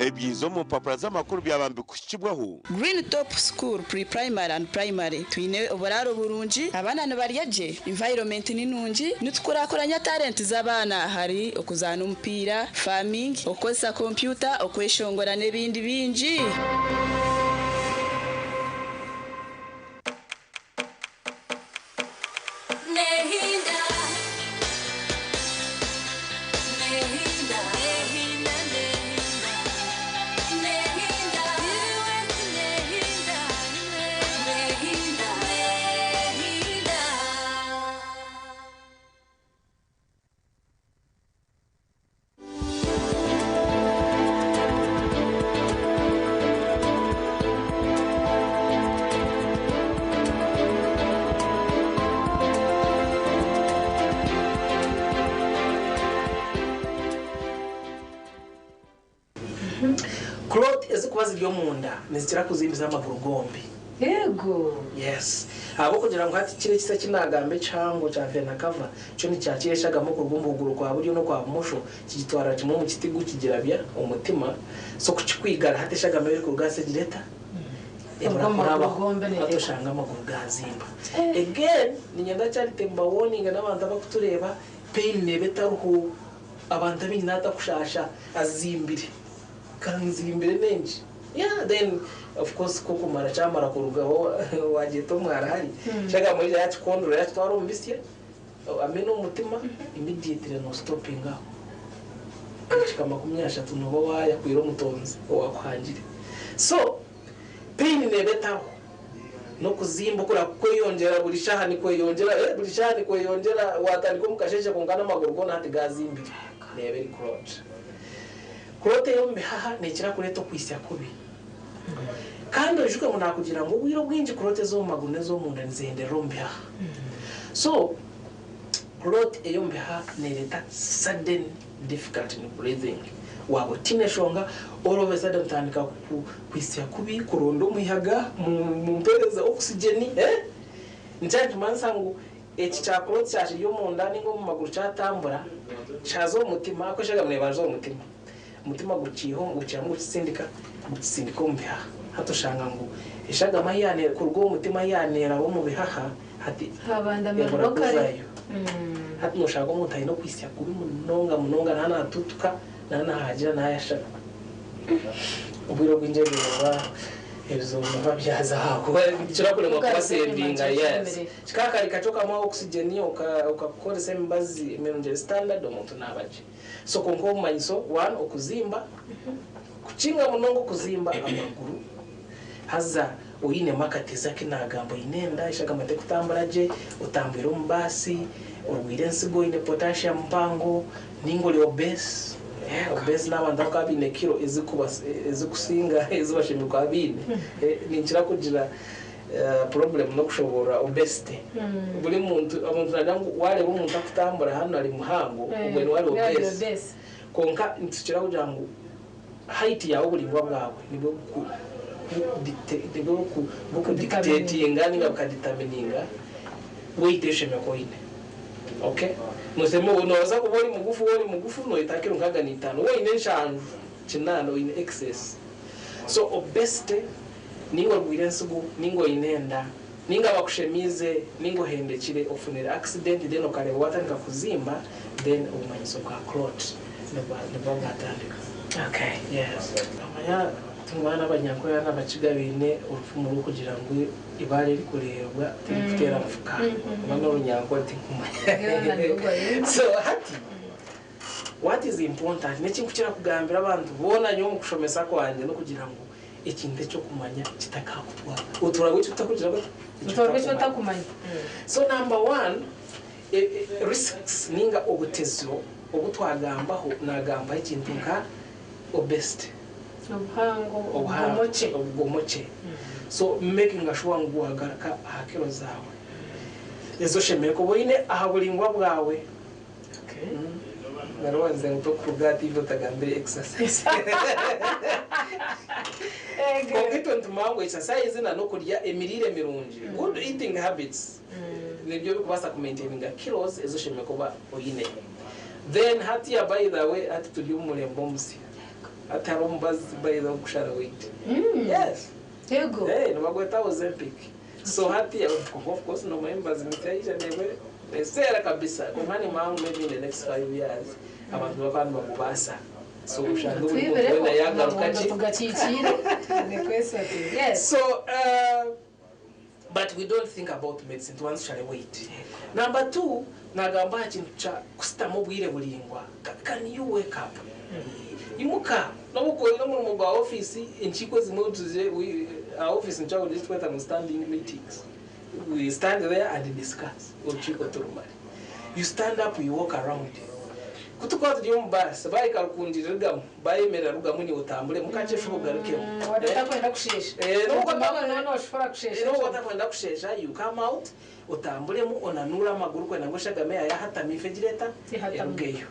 Ebyiza omu mpapura z'amakuru byaba nibikuhikibwaho. Green Top School Pre-Primary and Primary Twine oburaaro burungi, abaana nibarya gye, environment ni nungi, nitukurakuranya talent z'abaana ahari okuzaana omupiira, farming, okukozesa kompyuta, okweshongora n'ebindi bingi. Clot ezikuba ziri omunda nizikira kuzimbisa amaguru gombi. Eego. Yes. Ahabw'okugira ngu hati kiri ekisa eki naagamba ekihango kya vena cava, kyo nikyakira eshagama okuruga omu kuguru kwa buryo n'okwa bumosho, kigitwarira kimwe omu kitigu kigirabya omu mutima, so ku kikwigara hati eshagama ei erikuruga ahansi egira eta? Ebura Obwo amaguru kurabaho. gombi Hati neerekwa. oshanga amaguru gaazimba. Again, niinyenda Charity mbawoninge n'abantu abarikutureeba, pain neeba etariho, abantu abaingi naatakushaasha azimbire. Ka nzimbire n'engi. Yeah then of course ku okumara kyamara kurugaho wagyeta omwara hari shagama yaija yakikondora yakitwara omu bisya amena omu mutima immediately no stoppinga aho edakika 30 noba wayakwire omutonzi owakuhangire. So pain neeba etariho n'okuzimba okura kukweyongyera buri shaaha nikweyongyera eh buri shaaha nikweyongyera waatandika omu kasheeshe kwonka n'amaguru goona hati gaazimbire neeba eri clot. Clot ey'omu bihaha neekira kureeta okwitsya kubi. Kandi oijuke ngu naakugira ngu obwire obwingi clot ez'omu maguru n'ez'omunda nizihenderera omu bihaha. So clot ey'omu bihaha neereeta sudden difficulty in breathing. Waaba otiine nshonga, all of a sudden otandika kwitsya kubi, kuronda omuyaga, mumpereze oxygen eh? Nikyo nikimanyisa ngu eki kya clot kyaba kiri omunda ninga omu maguru kyatambura, kyaza omu mutima, ahabw'okuba eshagama neebanza omu mutima. Omutima gukiiha gukihamu gukitsindika, gukitsindika omu bihaha. Hati oshanga ngu eshagama ahi yaneera kuruga omu mutima ahi yaneeraba omu bihaha hati ebura kuzayo. Hati noshanga omuntu aine okwitsya kubi munonga munonga naaba natutuka, naaba nahagira nayashama. Obwire obwingi ebyo nibiba ebizibu nibiba byaza ahakuba nikikira kuremwa kubasendinga yes. Kikaba kari kakye okamuha oxygen okakoresa emibazi emirungi eri standard omuntu naaba gye. So kwonka obumanyiso one okuzimba, kukinga munonga okuzimba amaguru haza oinemu akatezi aku nagamba oine enda eshagama tekutambura gye, otambwire omu baasi, orwaire ensigo oine potassium mpango ninga ori obese, obese n'abantu abakuba baine kiro ezikusinga ezi bashemereire kuba baine, ninkira kugira problem n'okushoboorora obesity. Buri muntu, omuntu naagira ngu waareeba omuntu arikutambura hanu ari muhango, obwo niwe ari obese. Kwonka nitukira kugira ngu height yaawe, oburaingwa bwawe nibwo nibwo bukudictatinga ninga bukaditamininga weight ei oshemereire kuba oine. Okay? Noobaasa kuba ori mugufu, waaba ori mugufu noyeta kiro nkaaga na itaano, waaba oine enshanju, kinaana oine excess. So obesity Ninga orwaire ensigo, ninga oine enda, ninga bakushemiize, ninga ohendekire, ofunire accident then okareeba watandika kuzimba then obumanyiso bwa clot nibuba bwatandika. Okay. Yes. Omanya tumanya n'abanyankore n'abakiga baine orufumu rw'okugira ngu eibaare erikureebwa tirikuteera nfuka. Oba n'orunyankore tinkumanya. So hati what is important n'ekinkukira kugambira abantu boona nyowe omu kushomesa kwangye n'okugira ngu Ekintu eky'okumanya kitakakutwara. Otoragwa eki otakugira ota? Otoragwa eki otakumanya. So number one, risks ninga obutezo obu twagambaho, nagambaho ekintu nka obesity. Obuhango, obugomokye. Obugomokye. So makinga sure ngu wagaruka aha kiro zaawe ezi oshemereire kuba oine aha buringwa bwawe. Narowanze ngu tokuruga aha TV otagambire exercise. Kwonka itwe nitumanya ngu exercise na n'okurya emiriire mirungi, good eating habits, nibyo birikubaasa ku maintaininga kilos ezi oshemereire kuba oine. Then hatiya by the way hati turi omu murembe omusya. Hati hariho omubazi by the way ogurikushara weight. Yes. Ego. Nibagweta Ozempic. So hati of course nomanya emibazi misya yaija neeba eseera kabisa kwonka nimanya ngu maybe in the next 5 years abantu nibaba nibagubaasa so oshange buri muntu Twibireho weena yagaruka amabondo ki tugakikiire nikwesatira. Yes. So but we don't think about medicine tubanze tushare weight. Number 2 nagamba aha kintu kya kusitama obwire buringwa can you wake up? Imuka nobu okuba oine omurimo gwa ofiisi enkiiko ezimwe tuzire aha ofiisi nikyo ekitweta ngu standing meetings we stand there and discuss orukiiko turumare you stand up you walk around ku turikuba turi omu baasi bahika Rukungiri rugamu bayemerera rugamu niiwe otambure mukakye shuba ogarukemu Waba otakwenda kusheesha. Nobu otakwenda kusheesha you come out Otamburemu onanuure amaguru kwenda ngu eshagama eya yahatama ife egire eta? Erugeyo.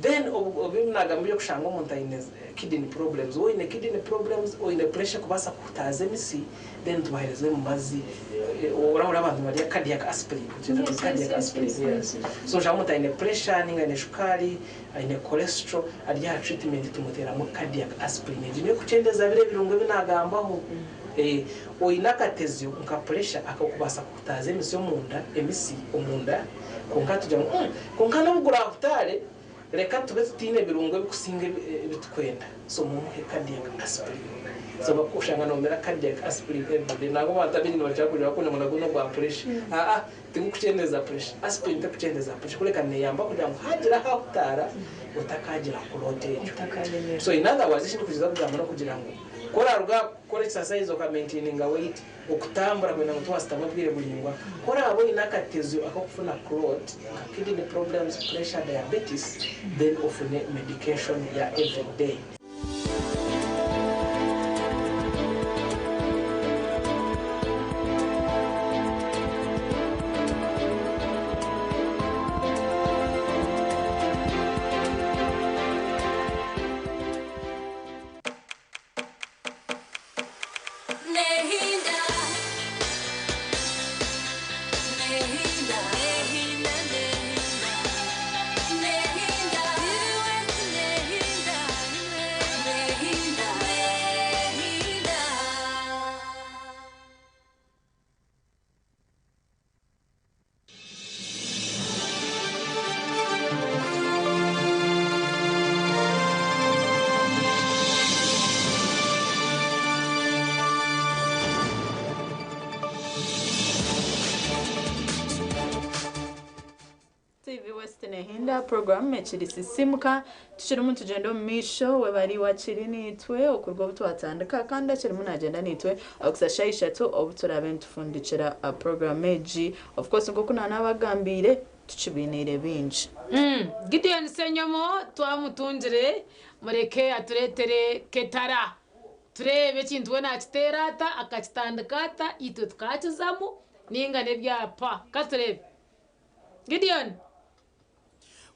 Then obu nagamba eby'okushanga omuntu aine kidney problems, waaba oine kidney problems, oine pressure kubaasa kuhutaaza emisi, then tubaheereza emibazi, orahurira abantu nibarya cardiac aspirin, nikyetwa ngu cardiac aspirin, yes. So oshanga omuntu aine pressure ninga aine shukaari, aine cholesterol, ari aha treatment tumuteeramu cardiac aspirin, egyo n'ey'okukyendeeza biri ebirungo ebi naagambaho. Oine akatezyo nka puresha ak'okubaasa kuhutaaza emisi omunda, emisi omunda, kwonka tugira ngu umm kwonka n'obu guraahutaare, reka tube tutaine birungo ebikusinga ebi turikwenda. So mumuhe cardiac aspirin. So oshanga noomira cardiac aspirin everyday. Nangwa abantu abaingi nibakira kugira ngu ngu n'ogwa puresha. Aa, tigurikukyendeeza puresha. Aspirin terikukyendeza puresha kureka neeyamba kugira ngu haagira ahaahutaara, otakaagira clot egyo. So in other words, eki ndikugyeza kugamba n'okugira ngu. Ku oraaruga aha kukora exercise okamaintaininga weight, okutambura kwenda ngu tiwasitama obwire buraingwa. Ku oraabe oine akatezo ak'okufuna clot nka kidney problems, pressure, diabetes, then ofune medication ya everyday. Nehinda, nehinda, nehinda, nehinda, nehinda, nehinda, nehinda. TV West nehinda program ekiri sisimuka tukirimu tugenda omu maisho webari wakiri niitwe okuruga obu twatandika kandi akirimu nagyenda niitwe okusa shaaha ishatu obu turaabe nitufundikira program egi. Of course nk'oku naanabagambiire tukibainiire bingi. Gideon Ssenyomo twamutungire mureke atureetere ketara tureebe ekintu we nakiteera ata akakitandika ata itwe tukakizamu ninga n'ebyapa katureebe. Gideon.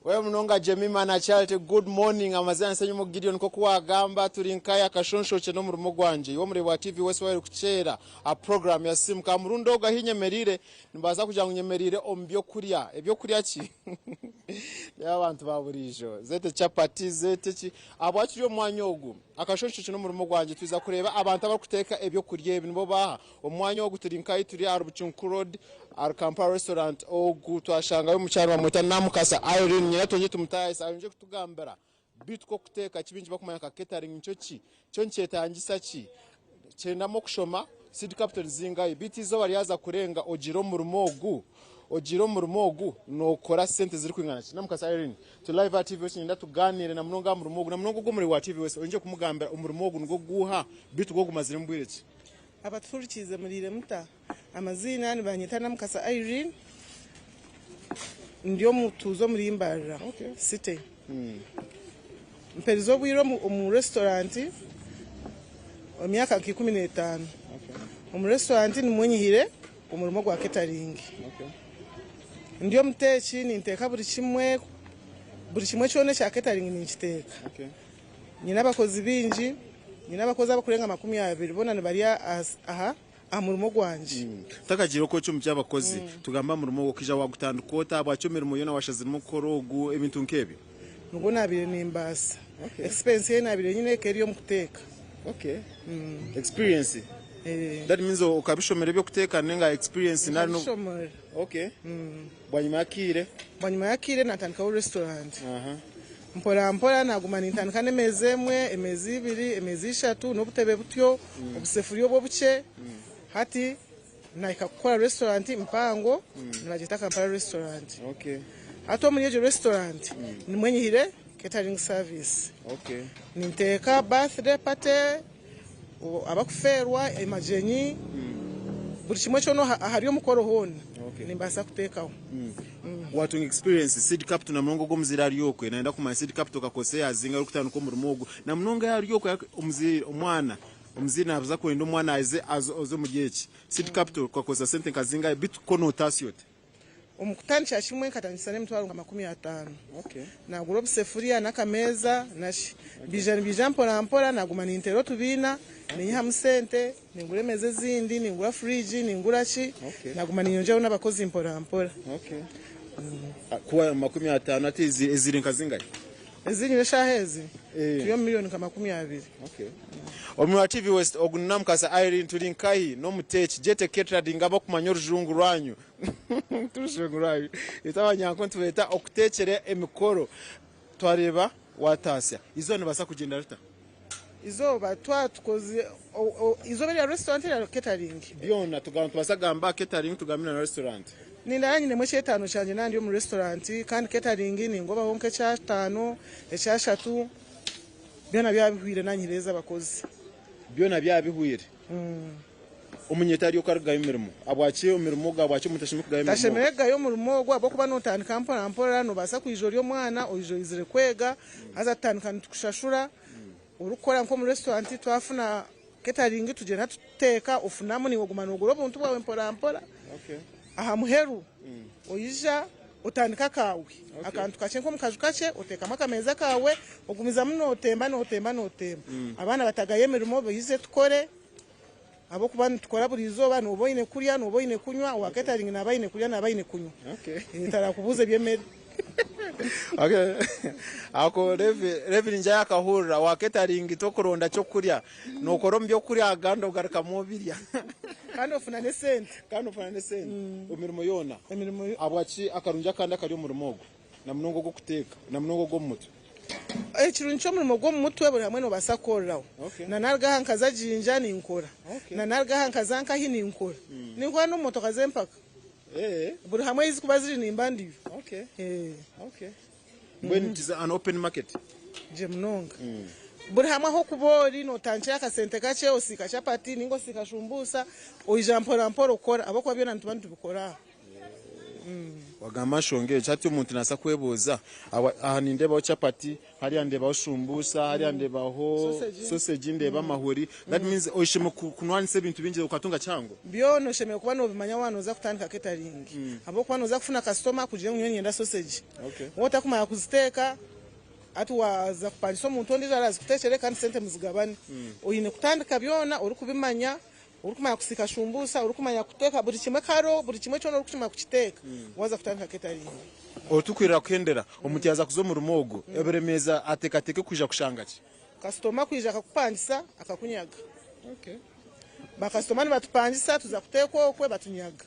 We munonga Jemima na Charity, good morning. Amazina Nsenyomo Gideon nk'oku wagamba turi nkayi akashonshokye n'omurimo gwangye. Iwe omureebi wa TV West wayeri kukyera aha program ya Simuka. Aha murundi ogu ahi nyemereire nimbaasa kugira ngu nyemereire omu by'okurya. Eby'okurya ki? Reeba abantu ba buriijo. Zeete chapati, zeete ki. Ahabwaki turi omu mwanya ogu? Akashonshokye n'omurimo gwangye. Twija kureeba abantu abarikuteeka eby'okurya ebi nibo baaha. Omu mwanya ogu turi nkahi? Turi ahari Bucunku Road ahari Kampala Restaurant. Ogu twashangayo omukyara nibamweta Namukasa Irene. Nyina twongye tumutaahise ayongye kutugambira beitu kwo kuteeka ki baingi barikumanya nka catering nikyo ki? Kyo nikyetangisa ki? Kyendamu okushoma? Seed capital nizingahi? Beitu eizooba ryaza kurenga ogiire omurimo ogu, ogiire omurimo ogu nookora sente zirikwingana ki? Namukasa Irene, turi live aha TV West niinyenda tugaaniire na munonga aha murimo ogu na munonga ogu omuri wa TV West oyongye kumugambira omurimo ogu nigwo guuha beitu gwo ogumaziremu bwire ki? Abatuhurikiize muriire muta? Amaziina nibanyeta Namukasa Irene, ndi omutuuze omuri Mbarara City. Mperize obwire omu restaurant emyaka nka 15. Omu restaurant nimwo nyihire omurimo gwa catering. Ndi omuteeki ninteeka buri kimwe, buri kimwe kyona ekya catering ninkiteeka. Nyine abakozi baingi, nyine abakozi abarikurenga 20 boona nibarya aha aha murimo gwangye. Tutakagiire okwokya omu by'abakozi, tugambe aha murimo ogwo. Okaija waagutandika ota? Ahabwaki emirimo yoona waashaziremu kukora ogu? Ebintu nk'ebyo. Nigwo naabaire nimbaasa. Experience ei naabaire nyine ekaba eri omu kuteeka. Experience? That means okabishomera eby'okuteeka ninga experience nari no. Nkabishomera. Okay. Bwanyima y'akaire? Bwanyima y'akaire naatandikaho restaurant. Mpora mpora naaguma nintandika n'emeeza emwe, emeeza ibiri, emeeza ishatu n'obutebe butyo, obusefuriya obwo obukye. Hati nahika kukora restaurant mpango nibagyeta Kampala restaurant. Hati omuri egyo restaurant nimwo nyihire catering service. Ninteeka birthday party, abakufeerwa, emagyenyi, buri kimwe kyona ahari omukoro hoona nimbaasa kuteekaho. Watunga experience seed capital na munonga ogu omuzaire ari okwe nayenda kumanya seed capital okakozesa eyazinga orikutandika omurimo ogu na munonga yaaba ari okwe omuzaire omwana omuzaire nabaasa kwenda omwana aze oze omuri eki seed capital okakozesa sente nka zingahi beitu ko notaasya ota? Omu kutandikira kimwe nkatandikisa n'emitwaro nka 50. Naagura obusefuriya n'akameeza naki. Biija nibiija mpora mpora naaguma ninteera otubiina, ninyihamu sente, ningura emeeza ezindi, ningura furiigi, ningura ki, naaguma ninyongyeraho n'abakozi mpora mpora. Kuba 50 hati eziri nka zingahi? Ezi nyine eshaaha ezi turi omu miriyoni nka 20. Omuri wa TV West ogu ni Namukasa Irene turi nkahi n'omuteeki Jete Catering abakumanya orujungu rwanyu. Turujungu rwanyu. Itwe abanyanko nitubeeta okuteekyera emikoro. Twareeba wataasya. Eizooba nibaasa kugyenda rita? Eizooba twaba tukozire eizooba erya restaurant erya catering. Byona tugamba nitubaasa kugamba catering tugambe na restaurant. Nindara nyinemu ekyetaano kyangye naaba ndi omu restaurant kandi catering ningobaho nk'ekyataano, ekyashatu byona byaba bihweire naaba nyihireyo ez'abakozi. Byona byabihwire. Omunyeto ari oku arikugayo emirimo. Habwaki omirimo ogu habwaki omuntu ashemereire kugayo emirimo ogu? Tashemereire kugayo omurimo ogu ahabw'okuba nootandika mpora mpora noobaasa kwija ori omwana oija oizire kwega haza tutandika nitukushashura orikukora nk'omu restaurant twafuna catering tugyenda tuteeka ofunamu naiwe oguma noogura obuntu bwawe mpora mpora aha muheru oija otandika akaawe akantu kakye nk'omu kaju kakye oteekamu akameeza kaawe ogumizamu nootemba nootemba nootemba abaana batagayo emirimo baije tukore. Ahabw'okuba nitukora buri izooba, nooba oine kurya, nooba oine kunywa, owa catering naaba aine kurya, naaba aine kunywa. Tarakubuuza eby'emere. Ako Levi ningira yakahurira, owa catering tokuronda ky'okurya, nookora omu by'okurya kandi ogarukamu obirya. Kandi ofuna n'esente. Kandi ofuna n'esente omu mirimo yoona. Ahabwaki akarungi akandi akari omu murimo ogu? Na munonga ogw'okuteeka, na munonga ogw'omu mutwe. Ekirungi ky'omurimo gw'omu mutwe buri hamwe noobaasa kukoreraho. Na naruga aha nkaza Jinja ninkora, na naruga aha nkaza nkahi ninkora. Ninkora n'omu motoka z'empaka. Buri hamwe ahi zirikuba ziri nimba ndiyo. Mbwenu it is an open market. Gye munonga. Buri hamwe ahu orikuba ori nootandikira akasente kakye osiika chapati ninga osiika shumbuusa oija mpora mpora okora ahabw'okuba byona nituba nitubikora aha. Wagamba nshonga egyo hati omuntu naasa kwebuuza aha nindeebaho chapati hariya ndeebaho shumbuusa hariya ndeebaho sausage ndeeba amahuri that means oshemereire kunwanisa ebintu bingi okatunga kihango? Byona oshemereire kuba nobimanya waaba nooza kutandika catering ahabw'okuba nooza kufuna kasitoma akugire ngu nyowe niinyenda sausage waaba otakumanya kuziteeka hati waaza kupangisa omuntu ondiijo araazikuteekyere kandi sente muzigabane. Oine kutandika byona orikubimanya Orikumanya kusiika shumbuusa, orikumanya kuteeka buri kimwe karo, buri kimwe kyona orikukimanya kukiteeka, waaza kutandika catering. Otukwirira kuhendera, omuntu yaaza kuza omurimo ogu, ebiremeezi ateekateeke kwija kushanga ki? Kasitoma kwija akakupangisa akakunyaga. Bakasitoma nibatupangisa tuza kuteeka okwe batunyaga.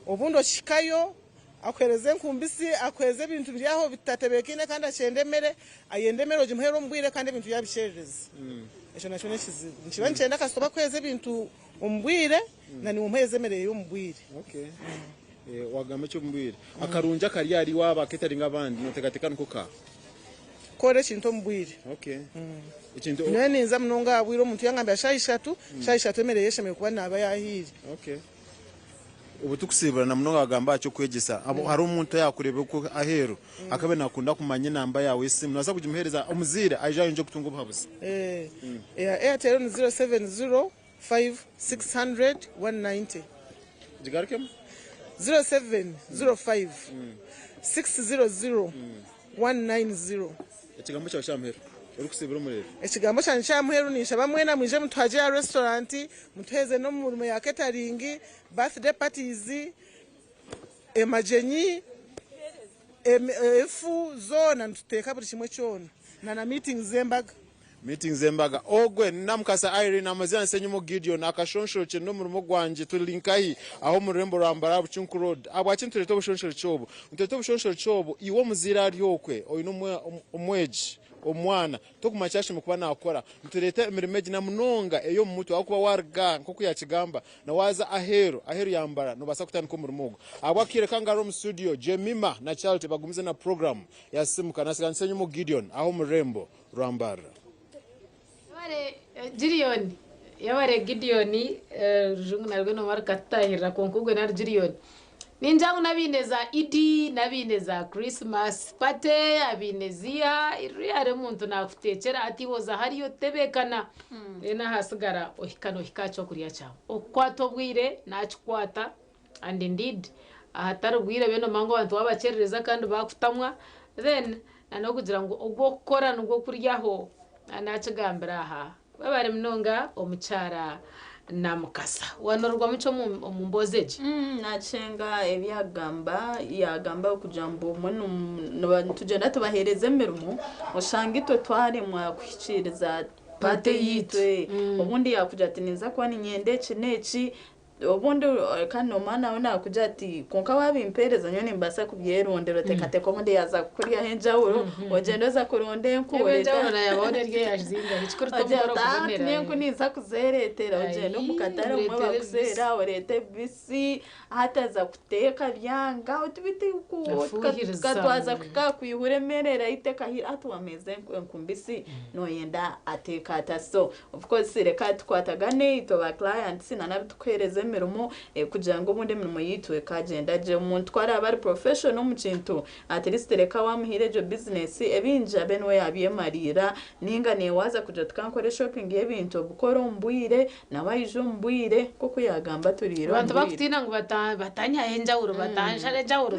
Obundi okihikayo akuheereza enkumbisi, akuheereza ebintu biri aho bitatebeekaine kandi akyenda emere, ayenda emere ogimuheere omu bwire kandi ebintu yaabikyerereza. Ekyo nakyo n'ekizibu. Nikiba nikyenda kasitoma akuheereza ebintu omu bwire na niiwe omuheereza emere ye omu bwire. Wagamba eky'omu bwire. Akarungi akari ahari iwe aha ba-catering abandi nooteekateeka niko kaaha? Kukora ekintu omu bwire. Nyowe ninza munonga aha bwire omuntu yangambira shaaha ishatu, shaaha ishatu emere ye eshemereire kuba naaba yaahiire. Obu tukusiiburana munonga wagamba aha ky'okwegyesa, hariho omuntu ayaakureeba okwo aheeru akabe naakunda kumanya enamba yaawe y'esimu, noobaasa kugimuheereza omuzaire aije ayongye kutunga obuhabuzi? Eya Airtel ni 0705 600 190. Gigarukemu. 0705 600 190. Ekigambo kyawe ky'aha muheru orikusiibura omureebi. Ekigambo kyangye ky'aha muheru ninshaba mwena mwije mutuhagye aha restaurant, mutuheeze n'omu mirimo ya catering, birthday parties, emagyenyi, efu zoona nituteeka buri kimwe kyona na na meetings z'embaga. Meetings z'embaga. Ogwe ni Namukasa Irene amaziina Nsenyimo Gideon akashonshorokye n'omurimo gwangye turi nkahi aho omu rurembo rwa Mbarara Bucunku Road. Ahabwaki nitureeta obushonshorokye obu? Nitureeta obushonshorokye obu iwe omuzaire ari okwe oine omwegi, omwana, tokumanya eki ashemereire kuba naakora. Nitureeta emirimo egi na munonga ey'omu mutwe ahabw'okuba waaruga aha nk'oku yaakigamba na waaza aheeru, aheeru ya Mbarara noobaasa kutandika omurimo ogwo. Ahabw'akaire kange ahari omu studio, Jemima na Charity bagumize na puroguraamu ya Simuka. Naatsiga Nsenyimo Gideon aha omu rurembo rwa Mbarara. Yebare Gideon, yebare Gideon, orujungu narwo noba rukatutahirira kwonka ogwe nari Gideon. Ningira ngu n'abaine za Idi, n'abaine za Christmas party, abaine ziiha, ruri hariho omuntu nakutekyera hati iwe oza hariya otebeekana, then ahasigara ohika nohika aha ky'okurya kyawe. Okukwata obwire nakikwata and indeed ahatari bwire byo nomanya ngu abantu wabakyerereza kandi bakutamwa then na n'okugira ngu ogw'okukora nigwo kuryaho nakigambira aha. Webare munonga omukyara Namukasa. Wanororwamu ki omu mboozi egi? Nakyenga ebi yagamba, yagamba kugira ngu obumwe nitugyenda tubaheereza emirimo oshange itwe twaremwa kuhikiiriza party yaitu. Obundi yakugira ati ninza kuba niinyenda eki n'eki. Obundi kandi omwana we nakugira ati konka wabimpereza nyowe nimbaasa kubyerondera oteekateeka obundi yaaza kukuryaho enjawuro ogyenda oza kuronda enku Enjawuro nayabaho neryo yaziinga ekikuru Ogira tomukoro oti, "Ah, kubonera." n'enku ninza kuzeereetera ogyenda omu katare omwe ureetere bakuzeera oreete ebibisi hataza kuteeka byanga otubiti Afuhiriza. katwaza kukakwihura emere erahita ekahira hati wameeza enku mbisi noyenda ateeka ata. So of course reka tukwatagane itwe ba clients na nabitukuheereza emirimo kugira ngu obundi emirimo yitu ekagyenda gye. Omuntu ku araaba ari professional omu kintu, at least reka wamuhiire egyo business ebingi abe niwe yabyemariira, ninga newaza kugira tukankore shopping y'ebintu obukora omu bwire nawe aija omu bwire nk'oku yagamba turiire omu Abantu bwire. bakutiina ngu batanyaho enjawuro, batanshara enjawuro,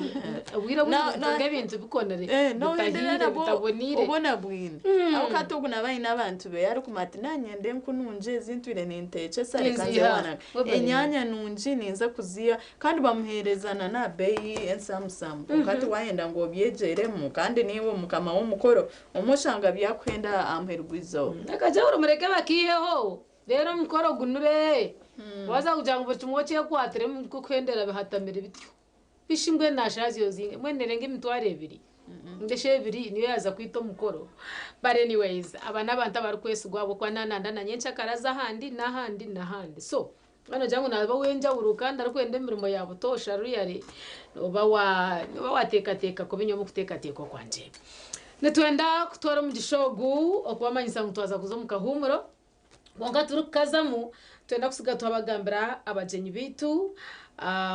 obwire obwingi butunga ebintu bikonere, Nohendera bitahire, nabwo bitaboniire. Obona bwine aho kati ogu naba aine abantu be arikuma ati nanyenda enku nungi ezi ntwire nintekyesa reka nze Ninziha. wana Webale. Enyanya nungi ninza kuziha kandi bamuheereza na beeyi ensamusamu. Kati wayenda ngu obyegyeremu kandi niiwe mukama w'omukoro omwe oshanga byakuhenda aha muheru gw'eizooba. Akajawuro mureke bakiiheho rero omukoro gunure waza kugira ngu buri kimwe okyekwatiremu kukuhendera bihatamire bityo bishi. Mbwenu nashaazi zinga mbwenu nerenga 20,000 ndesha ebiri niyo yaza kwita omukoro. But anyways, aba n'abantu abarikwesigwa ahabw'okuba nananda na nyenkyakara ahandi n'ahandi n'ahandi. So hano ngira ngu naba w'enjawuro kandi arikwenda emirimo ya butoosha ruyare oba oba wateekateeka kuba inyowe omu kuteekateeka okwangye nitwenda kutwara omugisha ogu okubamanyisa ngu twaza kuza omu kahuumuro, kwonka turikukazamu twenda kusiga twabagambira abagyenyi baitu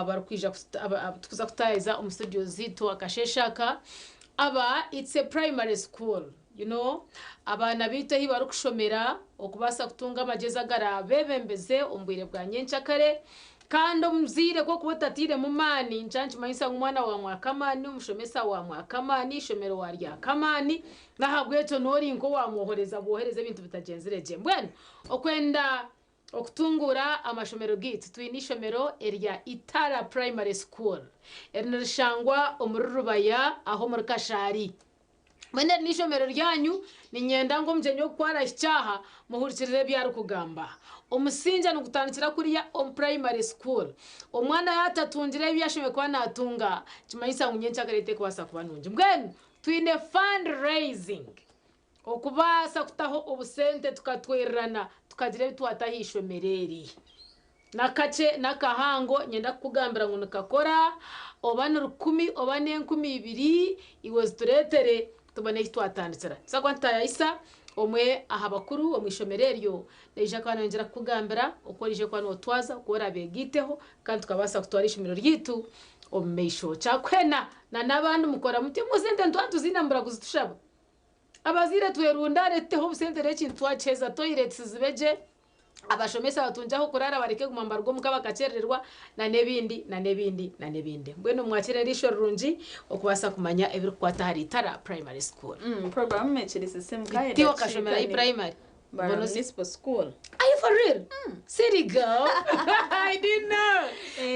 barikwija tukuza kutahiza omu studio ziitu akasheshe aka. Aba it's a primary school, abaana baitu ahi barikushomera okubaasa kutunga amagyezi agarabebembeze omu bwire bwa nyenkyakare. Kandi omuzaire kwokuba otatiiremu maani nkya nkimanyisa ngu omwana wa mwaka amaani, omushomesa wa mwaka amaani, ishomero waryaka amaani, n'ahabwekyo noori nk'owamwohoreza bwohereza ebintu bitagyenzire gye. Mbwenu okwenda okutunguura amashomero gaitu, twine ishomero erya Itara Primary School eri nirishangwa omuri Rubaya aho omuri Kashari. Mbwenu eri n'ishomero ryanyu, ninyenda ngu omugyenyi okukwara hikyaha muhurikirire ebi arikugamba. Omusinja nigutandikira kuriya omu primary school. Omwana yatatungire ebi yashemereire kuba natunga, kimanyisa ngu nyenkyakare tekubaasa kuba nungi. Mbwenu twine fundraising okubaasa kutaho obusente tukatwererana tukagira ebi twataho ishomero eri nakakye n'akahango. Nyenda kukugambira ngu nikakora oba ni 1,000 oba n'2,000, iwe zitureetere tubone eki twatandikira. Tuza kuba nitayayisa omwe aha bakuru omu ishomero eryo, naija kuba nayongyera kukugambira oku orije kuba notwaza oku orabeegiteho kandi tukabaasa kutwara ishomero ryitu omu maisho kyakuhena na n'abandi. Mukora mutyo muzente ntwatuzina mubura kuzitushaba abazaire twerundare tuteho obusente n'ekintu twakiheza toilets zibe gye, abashomesa batungye aho kurara bareke kuguma nibaruga omuka bakakyerererwa na n'ebindi na n'ebindi na n'ebindi. Mbwenu mwakire eriisho rirungi okubaasa kumanya ebirikukwata ahari Itara Primary School. Programu ekiri sisimuka. Tiwe wakashomera ahi primary? Mbarara Municipal School. Are you for real? City girl. I didn't know.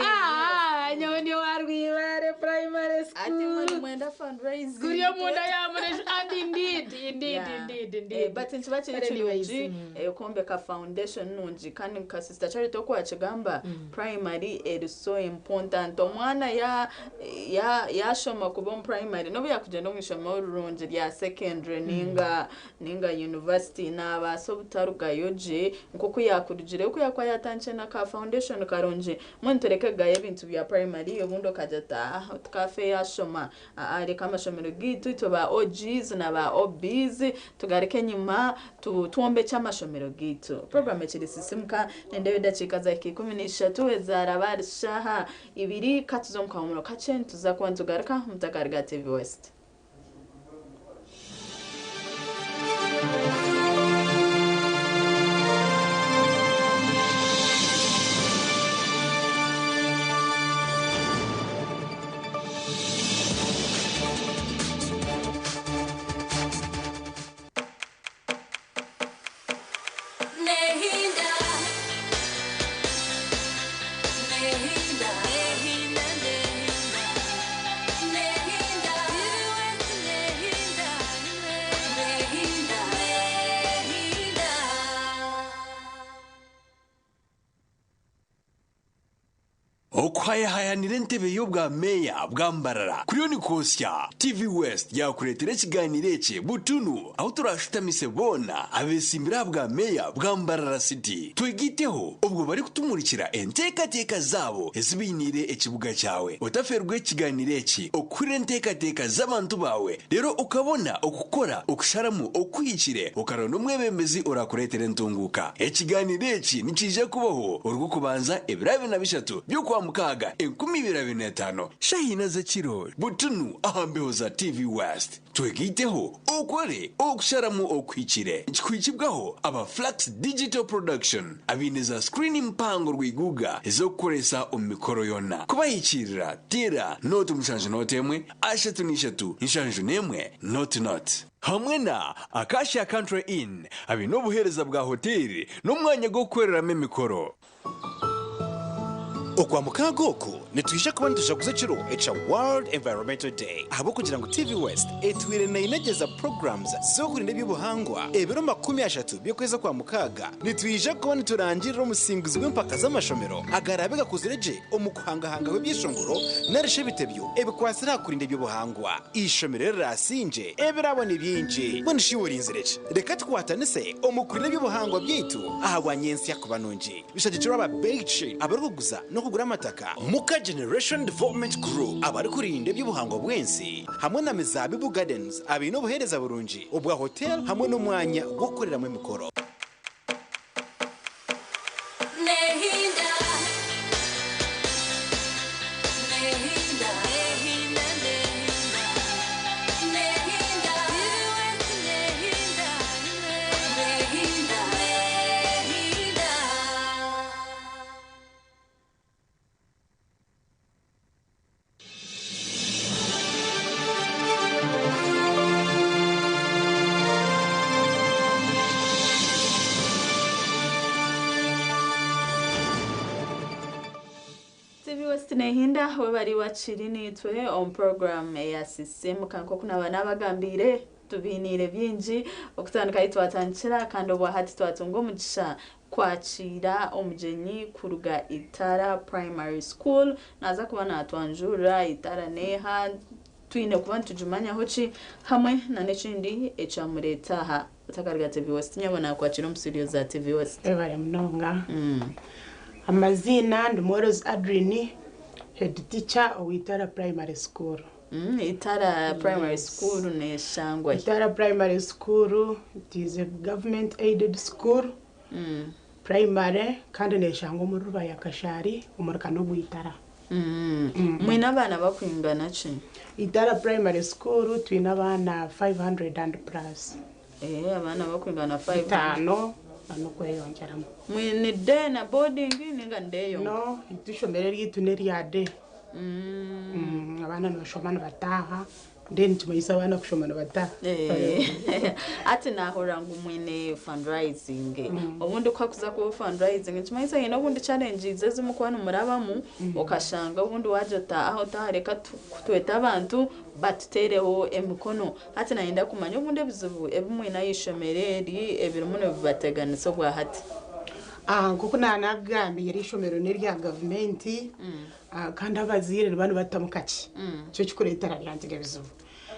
Ah, nyowe niyo warwibare primary school. Ati mwenda fundraising. Kuri omunda ya muresho and indeed, indeed, indeed, indeed. But nkiba kiri But anyways, kirungi okwombeka foundation nungi kandi nka Sister Charity oku wakigamba, primary eri so important. Omwana yashoma kuba omu primary nobu yakugenda omu ishomero rirungi rya secondary ninga university, nabaasa obutarugayo gye nkoku yakurugire oku yakuba yatandikire na ka foundation karungi. Mbwenu tureke kugaya ebintu bya primary obundi okagira ati ah tukafe yashoma. Ah, reka amashomero gitu itwe ba OGs na ba OBs tugareke enyuma twombekye amashomero gitu. Program ekiri sisimuka nendeba edakiika zahika 13 ezaraba ari shaha 2. Katuze omu kahumuro kakye, nituza kuba nitugaruka mutakari ga TV West. Nehinda, nehinda, nehinda, nehinda, nehinda. Okuhayahayanira entebe y'obwa meeya bwa Mbarara kuriyo nikwosya, TV West yaakureetera ekigaaniiro eki butunu ahu turaashutamise boona abeesimbire aha bwa meeya bwa Mbarara City twegaiteho obwo barikutumurikira enteekateeka zaabo ezi bainiire ekibuga kyawe. Otafeerwa ekigaaniiro eki okuhurira enteekateeka z'abantu baawe reero okabona okukora okusharamu okuhikire okaronda omwebembezi oraakureetera entunguuka. Ekigaaniiro eki nikiija kubaho Orwokubanza ebiro 23 by'Okwamukaaga 2025, shaaha ina z'ekiro butunu aha mbeho za TV West. Twegaiteho okore okusharamu okuhikire. Nikikuhikibwaho aba Flux Digital Production abaine za screen mpango rwiguga ez'okukoresa omu mikoro yoona. Kubahikiirira teera nooti mushanju nooti emwe ashatu n'ishatu nshanju n'emwe nooti nooti. Hamwe na Acacia Country Inn abaine obuheereza bwa hoteeri n'omwanya gw'okukoreramu emikoro. Okwamukaaga oku nitwija kuba nitujaguza ekiro ekya World Environmental Day ahabw'okugira ngu TV West etwire neinegyeza programs z'okurinda eby'obuhangwa ebiro 30 by'okwezi Okwamukaaga nitwija kuba niturangirira omusinguzi w'empaka z'amashomero agaraabe gakuzire gye omu kuhangahangaho ebyeshongoro narishi ebitebyo ebikwatsire aha kurinda eby'obuhangwa. Eishomero eriraasingye ebirabo ni bingi. Mbwenu shi iwe orinzire ki? Reka tukwatanise omu kurinda eby'obuhangwa byaitu ahabwa nyentsya kuba nungi. Bishagikirwe aba Beitshade abarikuguza n'okugura amataka, Muka Generation Development Group abarikurinda eby'obuhangwa bw'ensi hamwe na Mizaabibu Gardens abaine obuheereza burungi obwa hotel hamwe n'omwanya gw'okukoreramu emikoro. TV West nehinda webari wakiri nitwe omu program eya Sisimuka nk'oku naba nabagambiire tubiiniire bingi okutandika ahi twatandikira kandi obwahati twatunga omugisha kwakiira omugyenyi kuruga Itara Primary School. Naaza kuba naatwanjurira Itara n'eha, twine kuba nitugimanyaho ki, hamwe n'ekindi ekyamureeta aha. Otakaruga TV West, nyabo naakwakiira omu studio za TV West. Webare munonga. Amaziina ndi Mworozi Adrine, head teacher owa Itara Primary School. Itara Primary School neshangwa hi? Itara Primary School it is a government aided school primary kandi neshangwa omuri Rubaya Kashari omuri Kanogo Itara. Mwine abaana bakwingana ki? Itara Primary School twine abaana 500 and plus. Eeh abaana bakwingana 500. Bitaano n'okweyongyeramu. Mwine day na boarding ninga ni day yonka? No, itwe ishomero eryaitu n'erya day. Abaana nibashoma nibataaha then nikimanyisa abaana kushoma nibataaha. Hati naahurira ngu mwine fundraising. Obundi ku hakuza kubaho fundraising nikimanyisa haine obundi challenges ezi murikuba nimurabamu okashanga obundi waagira oti aha oti reka twete abantu batuteereho emikono. Hati naayenda kumanya obundi ebizibu ebi mwine aha ishomero eri ebirimu nibibateganisa obwa hati. Nk'oku naanagambire eishomero n'erya gavumenti Kandi abazaire nibaba nibatamu kakye, nikyo kirikureetera ryagira ebizibu.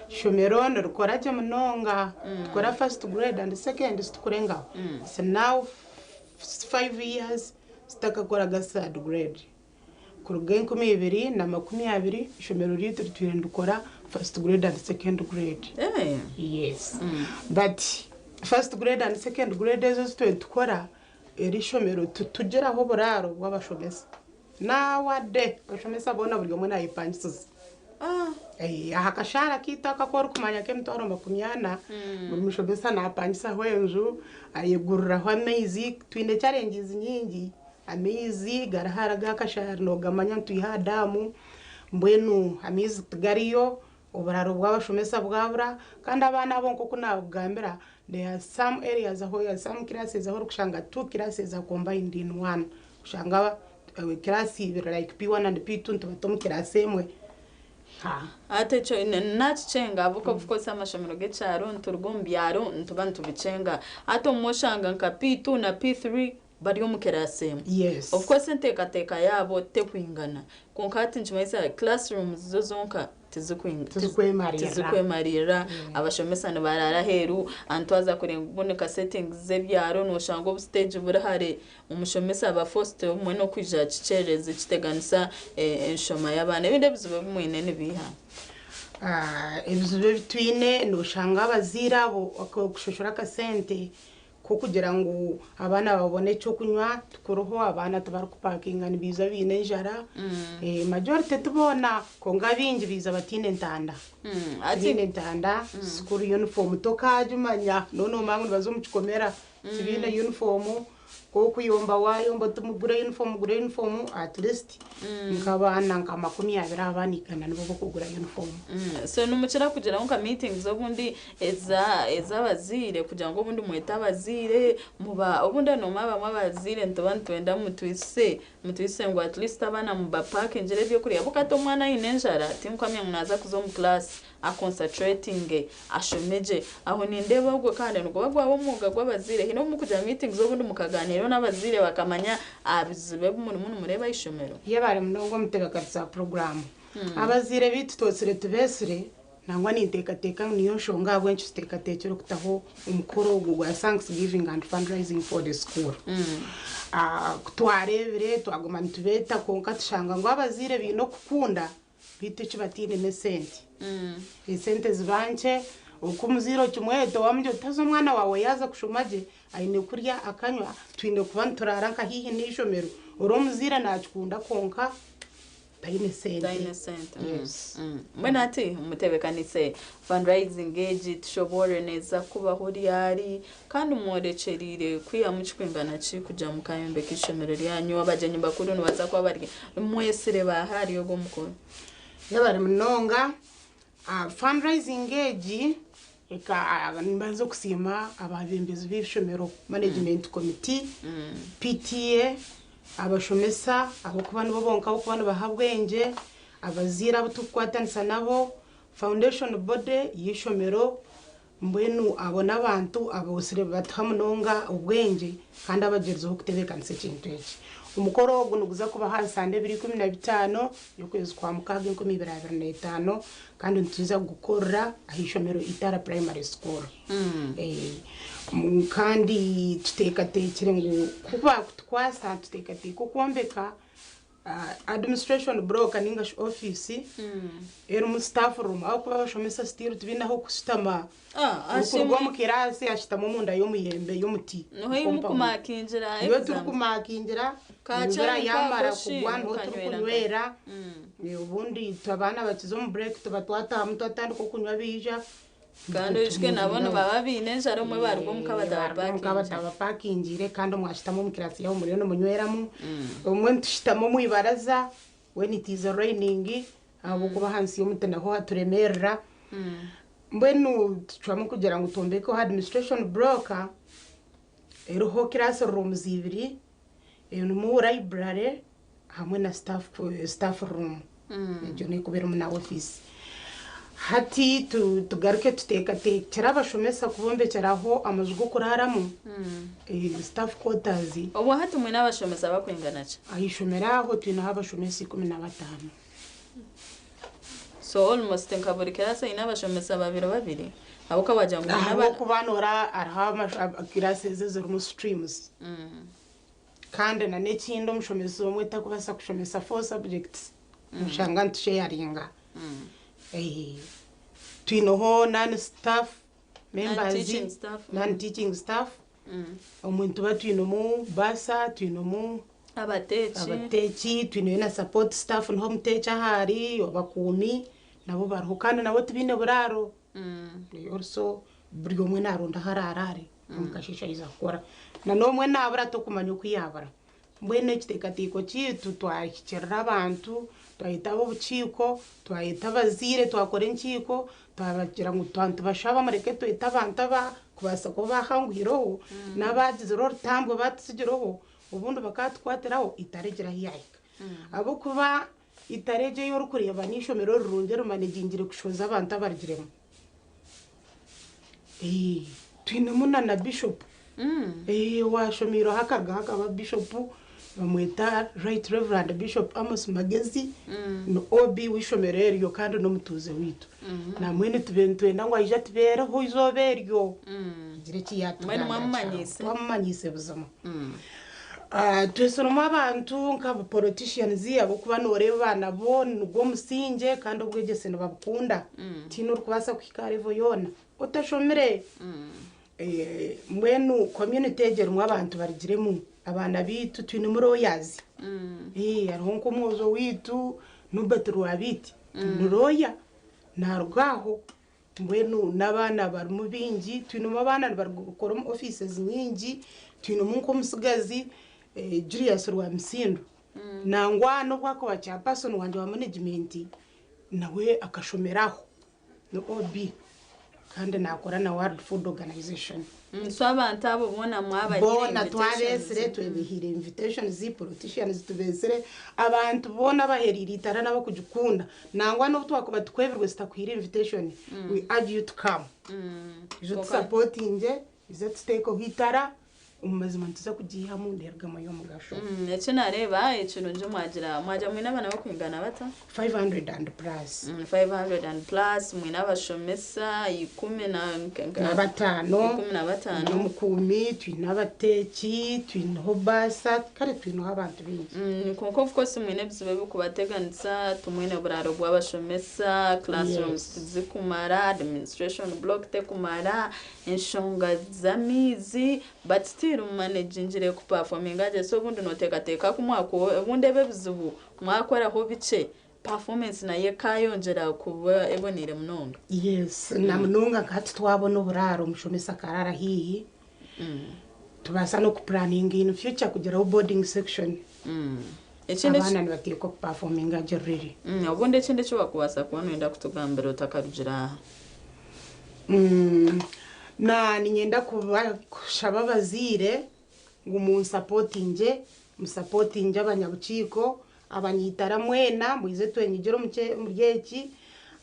Ishomero nirikora gye munonga, nitukora first grade and second titukurengaho. It's now 5 years tutakakoraga third grade. Kuruga 2020 ishomero ryaitu ritwire nirikora first grade and second grade. Yes. But first grade and second grade ezo ezi twine nitukora, eri ishomero titugiraho oburaaro bw'abashomesa. Naawadde abashomesa boona buri omwe naayepangisiza. Aha kashaara kaitu aka aku orikumanya k'emitwaro 40, buri mushomesa naapangisaho enju, ayeguriraho amaizi. Twine challenges nyingi, amaizi gari hare aga kashaari noogamanya nitwiha aha daamu, mbwenu amaizi tigariyo, oburaaro bw'abashomesa bwabura, kandi abaana abo nk'oku naakugambira, there are some areas ahu some classes ahu orikushanga two classes are combined in one. Oshanga kirasi ibiri like P1 and P2 nitubata omu kirasi emwe. Hati ekyo nakikyenga ahabw'okuba of course amashomero g'ekyaro nituruga omu byaro nituba nitubikyenga. Hati obumwe oshanga nka P2 na P3 Bari omu kiraasi emwe. Yes. Of course enteekateeka yaabo tekwingana kwonka hati nikimanyisa classrooms zo zonka Tizikwemarira. Tizikwemarira. Abashomesa nibaraara aheeru, ahantu twaza kurenga obundi nka settings z'ebyaro noshanga obu stage buri hare, omushomesa aba forced obumwe n'okwija akikyerereza ekiteganisa enshoma y'abaana. Ebindi ebizibu ebi mwine nibiiha? Ebizibu ebi twine noshanga abazaire abo okushoshora akasente k'okugira ngu abaana babone ekyokunywa tikuriho, abaana tibarikupakinga nibaija baine enjara, majority ti boona kwonka abaingi baija bataine ntanda, tibaine ntanda, school uniform tokaagimanya noba noomanya ngu nibaza omu kikomera tibaine uniform, ku orikuyomba waayomba oti mugure uniform mugure uniform at least nk'abaana nka 20 abaana 100 nibo barikugura uniform. So nimukira kugiraho nka meetings obundi eza ez'abazaire kugira ngu obundi mwete abazaire muba obundi noomanya bamwe abazaire nituba nitwenda mutwise mutwise ngu at least abaana mubapakingire ebyokurya ahabw'okuba hati omwana aine enjara tinkuhamya ngu naaza kuza omu class aconsatratinge ashome gye. Aho nindeeba ogwo kandi niguba gwaba omwoga gw'abazaire haine obu murikugira meetings obundi mukaganiiraho n'abazaire bakamanya aha bizibu ebi murimu nimureeba aha ishomero? Yebare munonga omutebeekanisa wa puroguraamu. Abazaire baitu twotsire tubeetsire, nangwa ninteekateeka ngu niyo nshonga ahabw'enki tuteekateekire kutaho omukoro ogu ogwa Thanksgiving and Fundraising for the School. Ku twareebire twaguma nitubeeta kwonka tushanga ngu abazaire baine okukunda beitu eki bataine n'esente. Esente ziba nkye, oku omuzaire okimweta wamugira oti haza omwana waawe yaaza kushoma gye aine kurya akanywa, twine kuba nituraara nka haihi n'eishomero, ori omuzaire naakikunda kwonka taine sente. Taine sente. Yes. Mbwenu hati mutebeekanise fundraising egi tushoboorore neeza kubaho ryari kandi mworekyereire kwihamu ki kwingana ki kugira ngu mukayombeka eishomero ryanyu? Abagyenyi bakuru nibaza kuba bari mwetsire baaha ahari ogu omukoro? Yebare munonga. Fundraising egi eka nimbanza okusiima abebembezi b'eishomero, management committee, PTA, abashomesa ahabw'okuba nibo bonka abarikuba nibaha bwengye, abazaire abu turikukwatanisa nabo, foundation body y'eishomero, mbwenu abo n'abantu aboosire batuha munonga obwengye kandi abagyerizeho kutebeekanisa ekintu eki. Omukoro ogu niguza kubaho aha Sande ebiro 15 y'okwezi kwa mukaaga 2025 kandi nitwija kugukorera aha ishomero Itara Primary School. Kandi tuteekateekire ngu ku baakutukwasa nituteekateeka okwombeka administration block ninga shi ofiisi erimu staff room ahabw'okuba abashomesa still tibaine ah'okushutama. Orikuruga omu kiraasi ashutama omunda y'omuyembe y'omuti. Niho ei murikumakingira Niho exams. turikumakingira Ka enjura chai yaamara nkaako shi kugwa niho mukanywera nka. turikunywera. Obundi itwe abaana bakiza omu break tuba twataahamu twatandika okunywa baija. Kandi oijukye nabo nibaba baine enjara omwe baruga omuka Baruga omuka batabapakingiire. batabapakingiire kandi mwashutama omu kiraasi yaabo muriyo nimunyweramu. Obumwe nitushutama omu ibaraza when it is raining ahabw'okuba ahansi y'omuti naho haturemeerera. Mbwenu tucwamu kugira ngu twombekeho administration block eriho class rooms ibiri, erimu library hamwe na staff, staff room. Egyo n'ekuba erimu na office. Hati tugaruke tuteekateekyere abashomesa kubombekyeraho amaju g'okuraaramu, staff quarters. Obwo hati mwine abashomesa bakwingana ki? Aha ishomero aho twineho abashomesa 15. So almost nka buri kirasi eine abashomesa babiri babiri ahabw'okuba wagira ngu mwine aba. Ahabw'okuba noora hariho kirasi ezi ezirimu streams. Kandi na n'ekindi omushomesa omwe takubaasa kushomesa four subjects, noshanga nitusheyaringa. Twineho non staff members, Non-teaching staff. non teaching staff, omwe nituba twinemu bursar, twinemu Abateeki. abateeki, twineyo na support staff niho omuteeki ahari, abakuumi nabo bariho kandi nabo tibaine buraaro. Also buri omwe naronda ahu araaraare omu kasheeshe aija kukora. Na n'omwe naabura tokumanya oku yaabura. Mbwenu ekiteekateeko kyaitu twahikirira abantu, twayeta ab'obukiiko, twayeta abazaire twakora enkiiko, twabagira ngu nitubashaba mureke twete abantu aba kubaasa kuba bahanguhireho, n'abaagizire orutambwe baatutsigireho, obundi bakatukwatiraho itaregira ahu yaahika. Ahabw'okuba itara egyo ei orikureeba n'eishomero rirungi erimanegingire kushohoza abantu abarugiremu. Twinemu na na bishop. Owashomiireho akarugaho akaba bishop, bamweta Right Reverend Bishop Amos Magezi, ni OB w'eishomero eryo kandi n'omutuuze waitu. Namwenu tube nitwenda ngu aije atubeereho eizooba eryo, agire eki Mbwenu yaatugambira. mwamumanyiise? Twamumanyiise buzima. Twesoromu abantu nk'aba politicians ahabw'okuba nooreeba nabo nigwo musingye kandi obwegyese nibabukunda. Tihaine orikubaasa kuhika aha level yoona otashomire. Mbwenu community egi erimu abantu barugiremu, abaana baitu twinemu lawyers. Hariho nk'omwojo waitu Norbert Rwabiiti ni lawyer naaruga aho. Mbwenu n'abaana barimu baingi, twinemu abaana nibarikukora omu offices nyingi, twinemu nk'omutsigazi Julius Rwamisindo. Nangwa n'obu akuba chairperson wangye wa management, nawe akashomera aho, ni OB kandi naakora na World Food Organization. So abantu abo boona mwabahiire Boona invitations? Twabeesire, twebihiire invitations, politicians tubeesire, abantu boona abahereire eitara n'abakugikunda. Nangwa n'obu twakuba tukwebirwe tutakuhiire invitation, we urge you to come. Ija otusapotingye, ija tuteekeho eitara, omu mazima nituza kugiihamu neerugamu ey'omugasho. Eki nareeba ekirungi mwagira mwagira mwine abaana bakwingana bata? 500 and plus. 500 and plus, mwine abashomesa ikumi na Na bataano. 15. N'omukuumi, twine abateeki, twineho baasa, kare twineho abantu baingi. Kwonka of course mwine ebizibu ebikubateganisa, tumwine buraaro bw'abashomesa, classrooms tizikumara, administration block tekumara, enshonga z'amaizi, but still mumanagingire kuperforminga gye. So obundi nooteekateeka ku mwako obundi ebi ebizibu mwakoraho bikye, performance nayo ekayongyera kuba eboneire munonga. Yes, na munonga nka hati twabona oburaaro, omushomesa akaraara haihi, tubaasa n'okuplanninga in future kugiraho boarding section. Ekindi Abaana nibateekwa kuperforminga gye really. Obundi ekindi eki wakubaasa kuba noyenda kutugambira otakarugira aha? Na niinyenda kuba kushaba abazaire ngu munsapotingye, musapotingye abanyabukiiko, abanyaitara mwena mwize twenyigire omuri eki.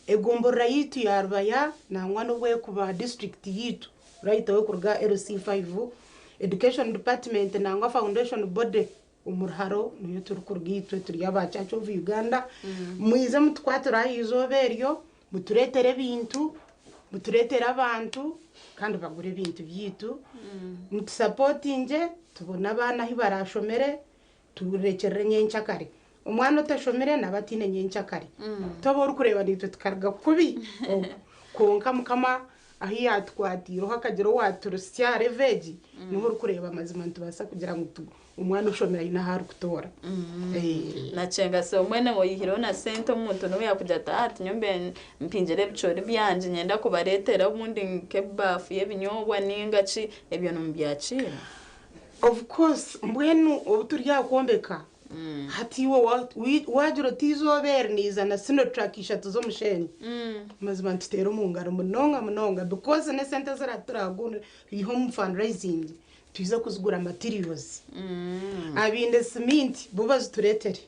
Egomborora yaitu ya Rubaya nangwa n'obwekuba district yaitu right away kuruga LC5, education department nangwa foundation body omu ruharo niyo turikuruga itwe turi aba Church of Uganda. Mwize mutukwatire aha izooba eryo, mutureetere ebintu, mutureetere abantu kandi bagure ebintu byaitu. Mutusapotingye tubone abaana ahu barashomere, turekyerere nyenkyakare. Omwana otashomire naaba ataine nyenkyakare. Toba orikureeba naitwe tukaruga kubi okwo. Kwonka Mukama ahu yaatukwatiireho akagira owaaturusya aha level egi, niho orikureeba amazima nitubaasa kugira ngu omwana oshomire aine ahu arikutoora. Nakyenga se omwene oyihireho na sente omuntu niwe yakugira ati ati nyombe mpingire ebicoori byangye nyenda kubareetera obundi nk'ebaafu y'ebinyobwa ninga ki, ebyo nimubyakira? Of course, mbwenu obu turi aha kwombeka, hati iwe waagira oti eizooba eri niiza na Sinotruk ishatu z'omushenyi, mazima nituteera omu ngaro munonga munonga because n'esente eziraturagura iha omu fundraising twize kuzigura materials. Abaine siminti bo bazitureetere,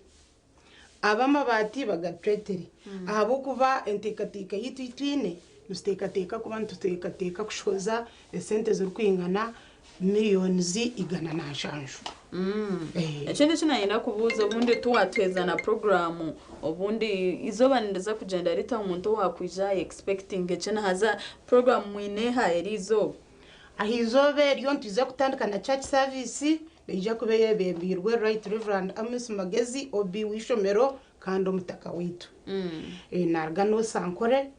ab'amabaati bagatureetere, ahabw'okuba enteekateeka yaitu ei twine nituteekateeka kuba nituteekateeka kushohoza esente zirikwingana miliyoni 170. Ekindi eki nayenda kubuuza, obundi tuwatuheeza na programu, obundi izooba niriza kugyenda rita, omuntu owakwija expecting eki nahaza programu mwine eha eri izooba? Aha izooba eryo nitwiza kutandika na church service, neija kuba eyebembiirwe Right Reverend Amos Magezi, OB w'eishomero kandi omutaka waitu. Naruga North Ankole,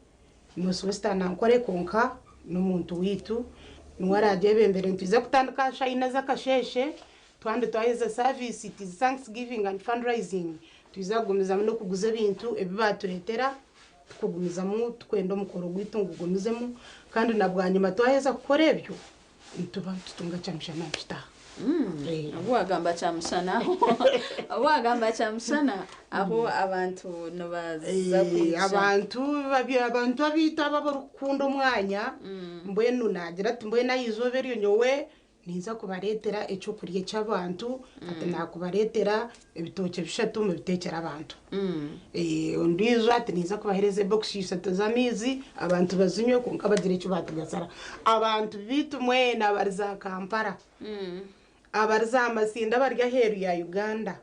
North Western Ankole, kwonka n'omuntu waitu niwe aragyebembere. Nitwiza kutandika aha shaaha 4 z'akasheeshe, twandi twaheza service, it is thanksgiving and fundraising. Twiza kugumizamu n'okuguza ebintu ebi batureetera, tukugumizamu tukwenda omukoro gwaitu ngu gugumizemu, kandi na bwanyima twaheza kukora ebyo nituba nitutunga kyamushana nikitaha. Obu wagamba kyamushana aho abantu nibaza kwija. Abantu abaitu aba abarikukunda omwanya, mbwenu nagira ati mbwenu aha izooba eryo nyowe Ninza kubareetera ekyokurya ky'abantu, ati naakubareetera ebitookye bishatu mubiteekyere abantu. Ondiijo ati ninza kubaheereza ebokisi ishatu z'amaizi abantu bazinywe kwonka bagire eki baatugasira. Abantu baitu mwena abari za Kampala, abari za Masindi abari aheeru ya Uganda,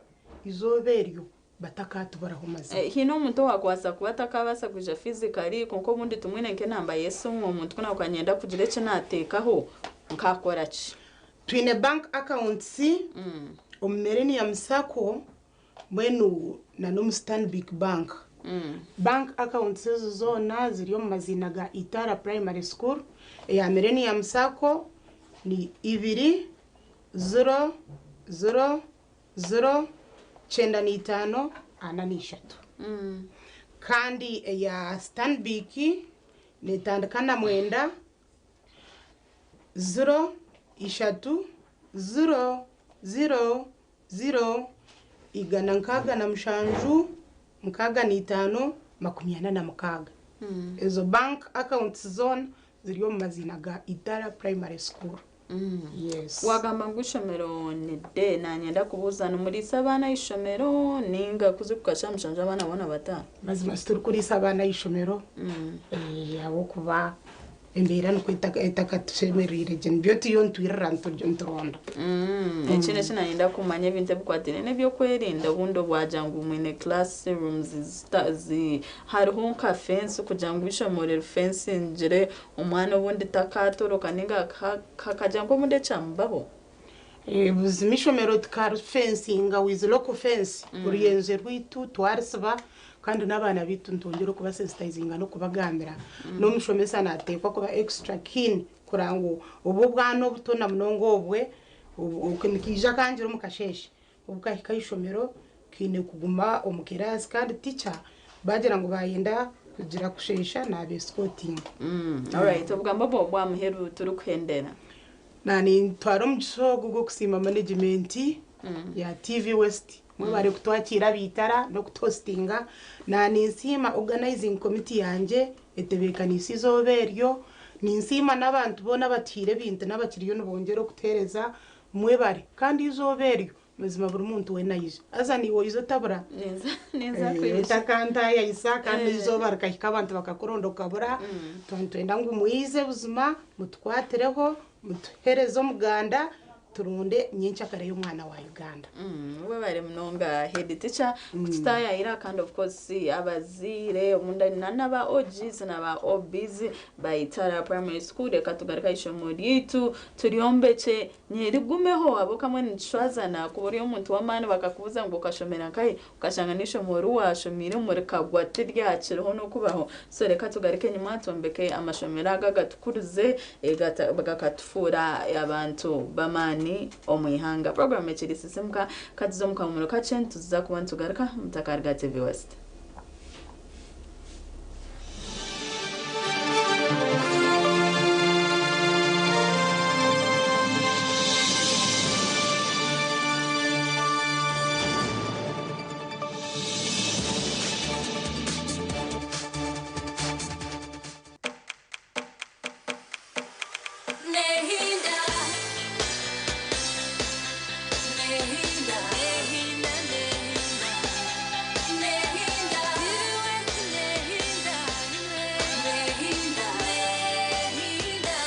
eizooba eryo batakatuburaho mazima. Haine omuntu owaakubaasa kuba atakaabaasa kwija physically kwonka obundi tumwine nk'enamba y'esimu omuntu ku naakuba niinyenda kugira eki naateekaho nkaakora ki? Twine bank accounts omu Millennium Sacco mbwenu na n'omu Stanbic Bank. Bank accounts ezo zoona ziri omu maziina ga Itara Primary School. Eya Millennium Sacco ni ibiri, ziro, ziro, ziro, 95, 43. Kandi eya Stanbic neetandika na mwenda, ziro, ishatu, ziro, ziro, ziro, 167, 65, 46. Ezo bank accounts zoona ziri omu maziina ga Itara Primary School. Yes. Wagamba ngu ishomero ni day, nanyenda kubuuza nimuriisa abaana aha ishomero ninga kuzikuka shaaha 7 abaana boona bataaha? Mazima titurikuriisa abaana aha ishomero ahabw'okuba embeera nikwo etakatushemereire gye, nibyo turiyo nitwirira nituronda. Ekindi eki nanyenda kumanya ebintu ebikwatiraine n'ebyokwerinda, obundi obwagira ngu mwine classrooms hariho nka fence kugira ngu ishomero rifensingire omwana obundi takatoroka ninga hakagira nk'obundi ekyamubaho? Buzima ishomero tukarifensinga with local fence, oruyenje rwitu twarisiba, kandi n'abaana baitu nitwongyera okubasensitizinga n'okubagambira. N'omushomesa naateekwa kuba extra keen kureba ngu obu obwana obuto na munonga obwe nikiija kangira omu kasheeshe, obu kahika aha ishomero kaine kuguma omu kiraasi, kandi teacher bagira ngu bayenda kugira kusheesha naabesikotinga. Alright, obugambo obwo bwa muheru turikuhendera. Nintwara omugisha ogu gw'okusiima management ya TV West, mwebare kutwakiira abaitara n'okutuhostinga. Ninsiima organizing committee yangye etebeekaniise izooba eryo. Ninsiima n'abantu boona abatuhaire ebintu n'abakiriyo nibongyera okutuheereza, mwebare. Kandi izooba eryo mazima buri muntu weena aije, haza niiwe oize otabura. Ninza kwija. Otakantayayisa kandi izooba rikahika abantu bakakuronda okabura. Tuba nitwenda ngu mwize buzima mutukwatireho, mutuheereze omuganda, turunde nyenkyakare y'omwana wa Uganda. Webare munonga, head teacher, kututayayira, kandi of course abaziire obundi n'aba OGs n'aba OBs ba Itara Primary School, reka tugaruke aha ishomero ryaitu turyombekye rigumeho ahabw'okuba nitushwazana kuba ori omuntu w'amaani bakakubuuza ngu okashomera nkahi, okashanga n'ishomero ri washomiiremu rikagwa tiryakiriho n'okubaho. So reka tugaruke enyima twombeke amashomero aga gatukurize, gakatufuura abantu b'amaani omu ihanga. Program ekiri Sisimuka, katuze omu kahumuro kakye, nituza kuba nitugaruka mutakariga TV West. Nehinda. Nehinda. Nehinda. Nehinda. Nehinda. Nehinda. Nehinda.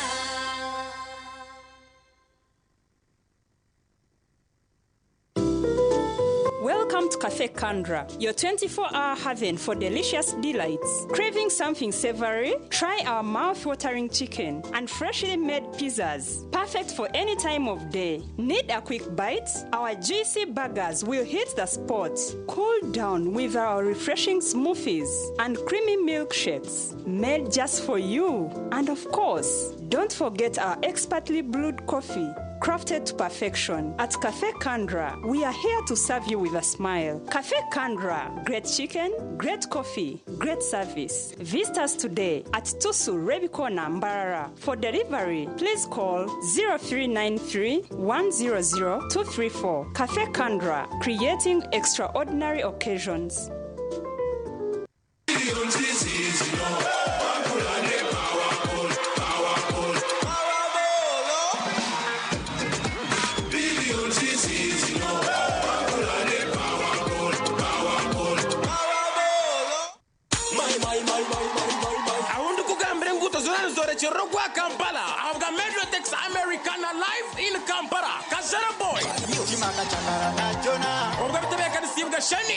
Welcome to Cafe Kandra, your 24-hour haven for delicious delights. Craving something savory? Try our mouth-watering chicken and freshly made pizzas. Perfect for any time of day. Need a quick bite? Our juicy burgers will hit the spot. Cool down with our refreshing smoothies and creamy milkshakes made just for you. And of course, don't forget our expertly brewed coffee, crafted to perfection. At Cafe Kandra, we are here to serve you with a smile. Cafe Kandra, great chicken, great coffee, great service. Visit us today at Tusu Rebikona, Mbarara. For delivery, please call 0393 100 234. Cafe Kandra, creating extraordinary occasions.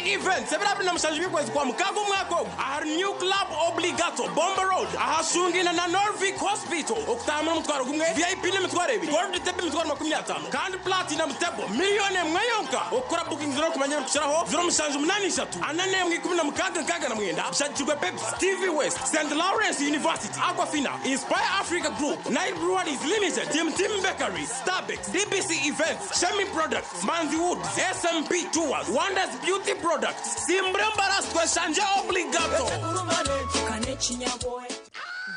Events ebiro 27 by'okwezi kwa mukaaga omwaka ogu ahari New Club Obligato, Bombo Road, ahashungina na Norvik Hospital. Okutaahamu n'omutwaro gumwe, VIP n'emitwaro ebiri, Gold Table emitwaro 50, kandi Platinum Table 1,000,000 yonka. Okukora bookings n'okumanya ebirikukiraho, 0783 41 16 69, bishagikirwe Pepsi, TV West, St Lawrence University, Aquafina, Inspire Africa Group, Nile Breweries Limited, Tim Tim Bakery, Starbucks, DBC Events, Shemi Products, Manzi Woods, SMP Tours, Wonders Beauty Products, Simbre Mbaras Tweshanje Obligato.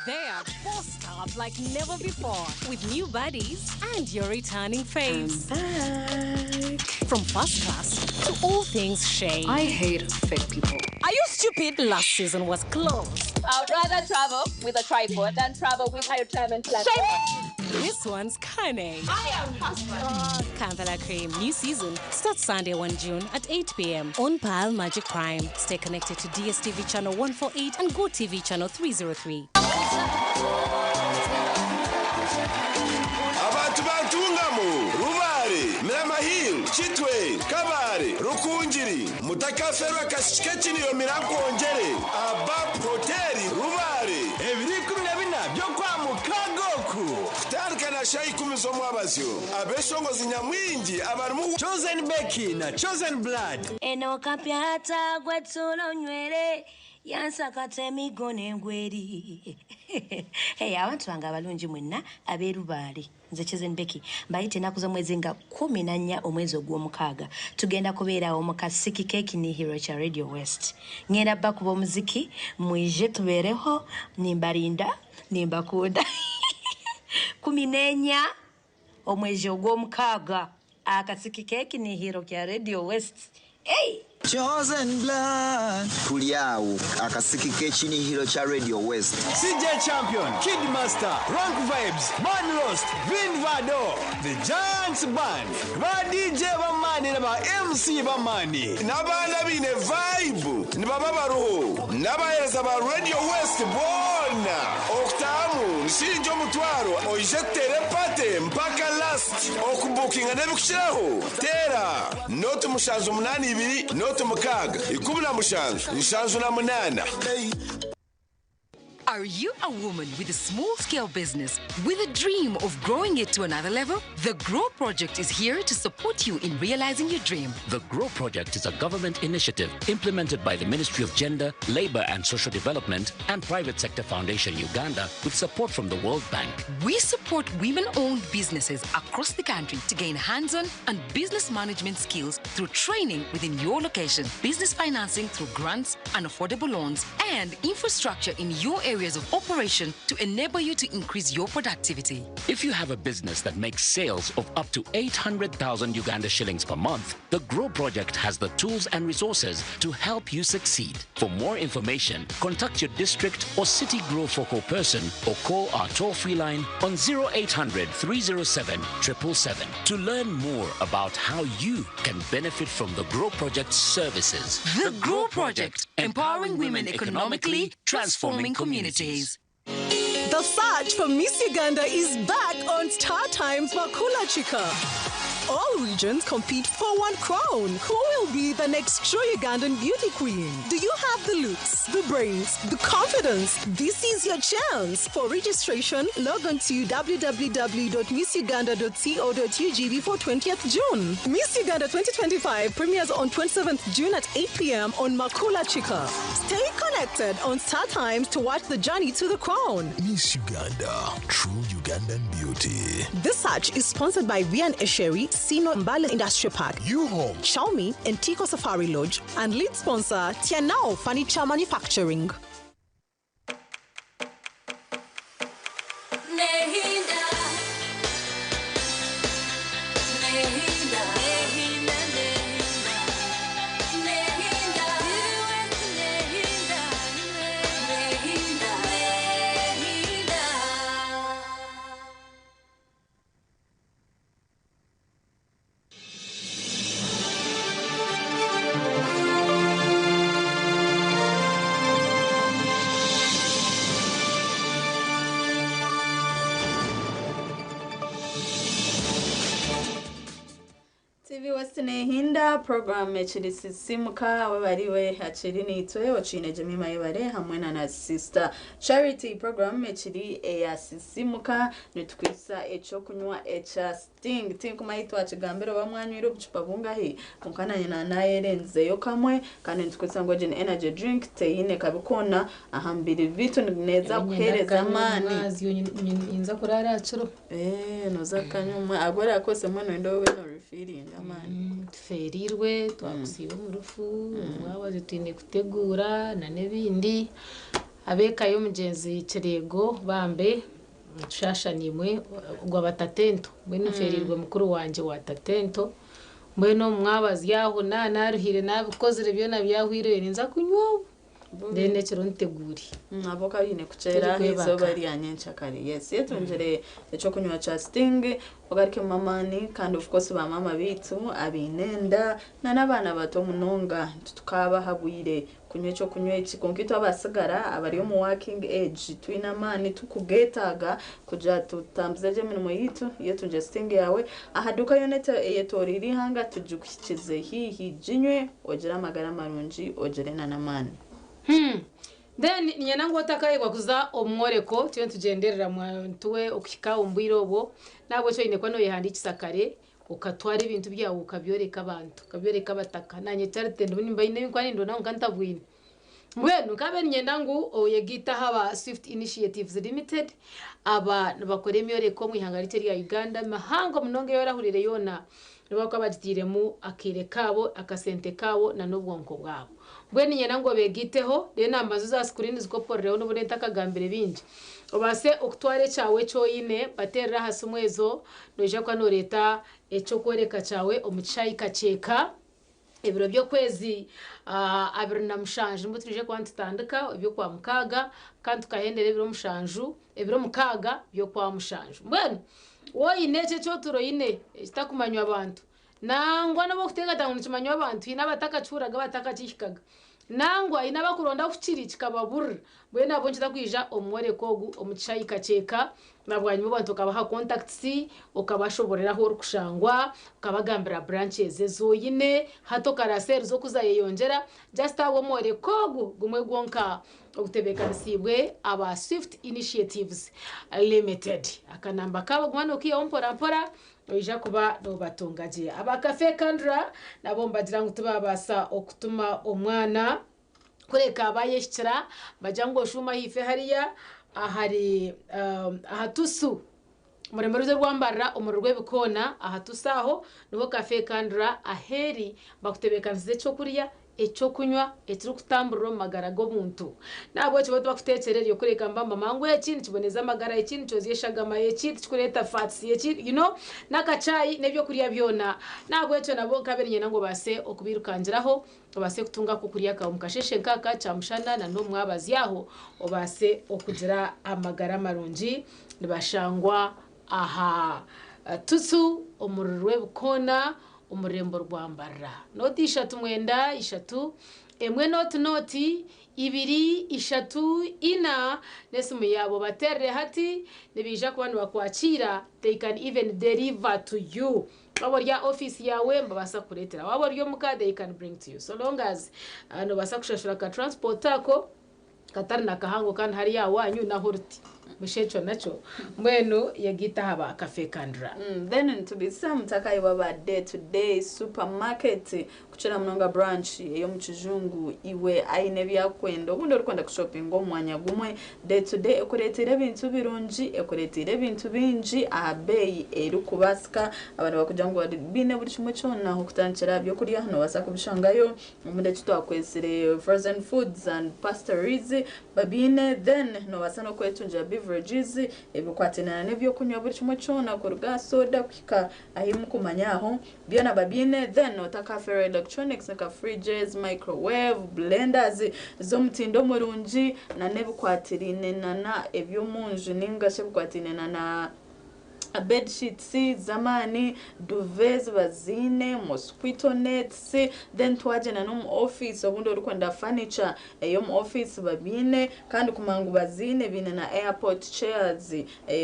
They are bossed up like never before with new buddies and your returning faves. From first class to all things shade. I hate fake people. Are you stupid? Last season was close. I would rather travel with a tripod than travel with high retirement plan. This one's cunning. I am husband. Kampala Cream, new season starts Sunday 1 June at 8 p.m. on Pearl Magic Prime. Stay connected to DSTV channel 148 and GoTV channel 303. Abantu bantungamu Rubare, Mirama Hill, Kitwe, Kabare, Rukungiri, mutakaferwa akashiki k'ekiniro mirakwongere Abap Hoteli Rubare, ebiri 14 by'okwa mukagoku kutandika na shaha 10 z'omwabazyo. Abeshongozi nyamwingi abarimu Chosen Becky na Chosen Blood. Eno kapyata gwetula onywere yansakata emigo n'engweri. Hey, abantu bange abalungi mwenna abeerubaale, nze Chosen Becky mbayite ennaku z'omwezi nga 14 omwezi ogw'omukaaga tugenda kubeerawo mu kasiki k'ekinihiro kya Radio West. Ngenda bakuba omuziki, mwije tubeereho, nimbarinda, nimbakunda. 14 omwezi ogw'omukaaga, akasiki k'ekinihiro kya Radio West. Hey! Chosen Blood. Tuli awo akasiki k'ekinihiro kya Radio West. CJ Champion, Kid Master, Rank Vibes, Man Lost, Vin Vado, The Giants Band, ba DJ bamani na ba MC bamani. N'abaana baine vibe nibaba baruho n'abaheereza ba Radio West boona. Okutahamu nishiringi omutwaro, oije tuteere pate mpaka last. Okubukinga n'ebikukiraho, teera 0 7 82 0 6 17 78. Are you a woman with a small scale business with a dream of growing it to another level? The Grow Project is here to support you in realizing your dream. The Grow Project is a government initiative implemented by the Ministry of Gender, Labor and Social Development and Private Sector Foundation Uganda with support from the World Bank. We support women owned businesses across the country to gain hands on and business management skills through training within your location, business financing through grants and affordable loans, and infrastructure in your areas of operation to enable you to increase your productivity. If you have a business that makes sales of up to 800,000 Uganda shillings per month, the Grow Project has the tools and resources to help you succeed. For more information, contact your district or city Grow focal person or call our toll-free line on 0800 307 777 to learn more about how you can benefit from the Grow Project's services. The Grow Project, empowering women economically, transforming communities. The search for Miss Uganda is back on Star Times Makula Chica. All regions compete for one crown. Who will be the next true Ugandan beauty queen? Do you have the looks, the brains, the confidence? This is your chance. For registration, log on to www.missuganda.co.ug before 20th June. Miss Uganda 2025 premieres on 27th June at 8 p.m. on Makula Chica. Stay connected on Star Times to watch the journey to the crown. Miss Uganda, true Ugandan beauty. This search is sponsored by Vian Esheri, Sino Mbale Industrial Park, U-Home, Xiaomi, and Tico Safari Lodge, and lead sponsor Tianao Furniture Manufacturing. Nehinda. Nehinda. Nehinda. Nehinda. Nehinda. Nehinda. Nehinda. Twagaruka program ekiri Sisimuka webariwe akiri niitwe okiine Jemima Yebare hamwe na na Sister Charity. Program ekiri eya Sisimuka, nitukwisa ekyokunywa ekya Sting. Tinkumanyi twakigambira oba mwanywire obucupa bungahi, konka nanye nanayerenzeyo kamwe, kandi nitukwisa ngu egi ni energy drink, teyine kabi koona aha mubiri bitu, neeza kuhereza amaani. Nyinza kurara aha kiro. Eh, noza kukanywa omwe agu orakozese mbwenu noyenda obe norefiringa amaani. Tufeereirwe, twakusiiba omu rufu, omwabazi twine kuteguura n'ebindi. Ab'eka y'omugyenzi Kireego bambe nitushaasha naimwe ogwa batatento. Mbwenu nfeereirwe mukuru wangye wa tatento. Mbwenu omu mwabazyo aho naaba naaruhire naabikozire byona byahwire, ninza kunywa obu. Then ekiro nteguure. Abo kaine kukyera Turi kwebaka. izooba rya nyenkyakare. Yes, yetungire ekyokunywa kya Sting ogarukemu amaani, kandi of course bamama biitu abaine enda na n'abaana bato munonga tukabahabwire kunywa ekyokunywa eki, konka itwe abasigara abari omu working age twine amaani tukugeetaaga kugira tutambuze gye emirimo yiitu. Yetungye Sting yawe aha duuka yoona eyetoreire ihanga, tugikuhikize hiihi, ginywe ogire amagara marungi, ogire na n'amaani. Then niinyenda ngu otakayebwa kuza omu mworeko, tuyo nitugyenderera ntuwe okuhika omu bwire obwo, nahabwekyo oine kuba noyehandiikisa kare, okatwara ebintu byawe okabyoreka abantu, okabyoreka abataka. Nanye Charity ndimu nimba nyine ebinkuba nindonda kwonka ntabwine. Mbwenu nkabe niinyenda ngu oyegaite aha ba Swift Initiatives Limited. Aba nibakora emyoreko omu ihanga rikye rya Uganda mihango munonga ei orahurire yoona, nibo bakuba bagitiiremu akaire kaabo, akasente kaabo na n'obwonko bwabo. Mbwenu niinyenda ngu obeegaiteho, reero enamba zo za sikuriini zikoporereho n'obundi ntakagambire bingi. Obaase okutwara ekyawe eki oine, bateerere aha simu ezo, noija kuba nooreeta eky'okworeka kyawe omu kishaayi kakyeka. Ebiro by'okwezi 27 nibwo twije kuba nitutandika eby'okwa mukaaga, kandi tukahendera ebiro 7, ebiro 6 by'okwa mushanju. Mbwenu woine ekyo ekyotura oine ekitakumanywa abantu, nangwa n'obu okuteekateeka ngu nikimanywa abantu, haine abatakakihuriraga, abatakakihikaga, nangwa haine abakuronda ahu kiri kikababurira. Mbwenu ahabw'enki otakwija omu mworeko ogu omu kishaayi kakyeka, na bwanyima abantu okabaha contacts, okabashoborera ahu orikushangwa, okabagambira branches ezi oine, hati okaraseeriza oku zayeyongyera, just ahabw'omworeko ogu gumwe gwonka ogutebeekanisiibwe aba Swift Initiatives Limited. Akanamba kaabo guma nookiihaho mpora mpora, noija kuba noobatunga gye. Aba Cafe Kandra nabo nibagira ngu tibaabaasa okutuma omwana kureka bayehikira, bagira ngu oshuuma ahaifo hariya ahari aha Tusu, omurembe rwitu orwambarira omuri Rwebikoona, aha Tusu aho niho Cafe Kandra aheeri, bakutebeekanisiza ekyokurya, ekyokunywa ekirikutamburira omu magara g'omuntu. Nahabwekyo bo tibakuteekyera eryo kureka mbamba mangu eki nikiboneza amagara, eki nikyozya eshagama, eki tikikureeta fats, eki n'akachai n'ebyokurya byona. Nahabwekyo nabo nkabe niinyenda ngu obaase okubirukangiraho, obaase kutunga akokurya kawe omu kasheshe nk'aka kyamushana na n'omwabazyo aho, obaase okugira amagara marungi. Nibashangwa aha Tutsu omuri Rwebikoona omu rurembo rwa Mbarara. 0 3 9 3 1 0 0 2 3 4 n'esimu yaabo, bateerere hati, nibaija kuba nibakwakira. They can even deliver to you. Waba ori aha ofiisi yawe nibabaasa kukureetera, waba ori omuka they can bring to you, so long as nobaasa kushashura ka transport ako katari na kahango, kandi hariya awanyu naho ruti busha ekyo nakyo. Mbwenu yegaite aha ba Cafe Kandra. Then nitubisa mutakayebwa ba Day to Day Supermarket, kukira munonga branch ey'omu Kijungu. Iwe aine ebyakwenda, obundi orikwenda kushopinga omu mwanya gumwe, Day to Day ekureeteire ebintu birungi, ekureeteire ebintu bingi aha beeyi erikubaasika. Abantu bakugira ngu biine buri kimwe kyona, okutandikira aha byokurya noobaasa kubishangayo, obundi eki twakwetsire frozen foods and pastries babiine, then noobaasa n'okwetungira beverages ebikwatirana n'ebyokunywa, buri kimwe kyona kuruga aha soda kuhika ahi mukumanya aho byona babiine. Then otakafeerwa electronics nka fridges, microwave, blenders z'omutindo murungi, na n'ebikwatiraine nana eby'omunju ningashi ebikwatiraine nana Bed sheets z'amaani, duvets baziine, mosquito nets, then twagyenda n'omu office obundi orikwenda furniture ey'omu office babiine kandi kumanya ngu baziine baine na airport chairs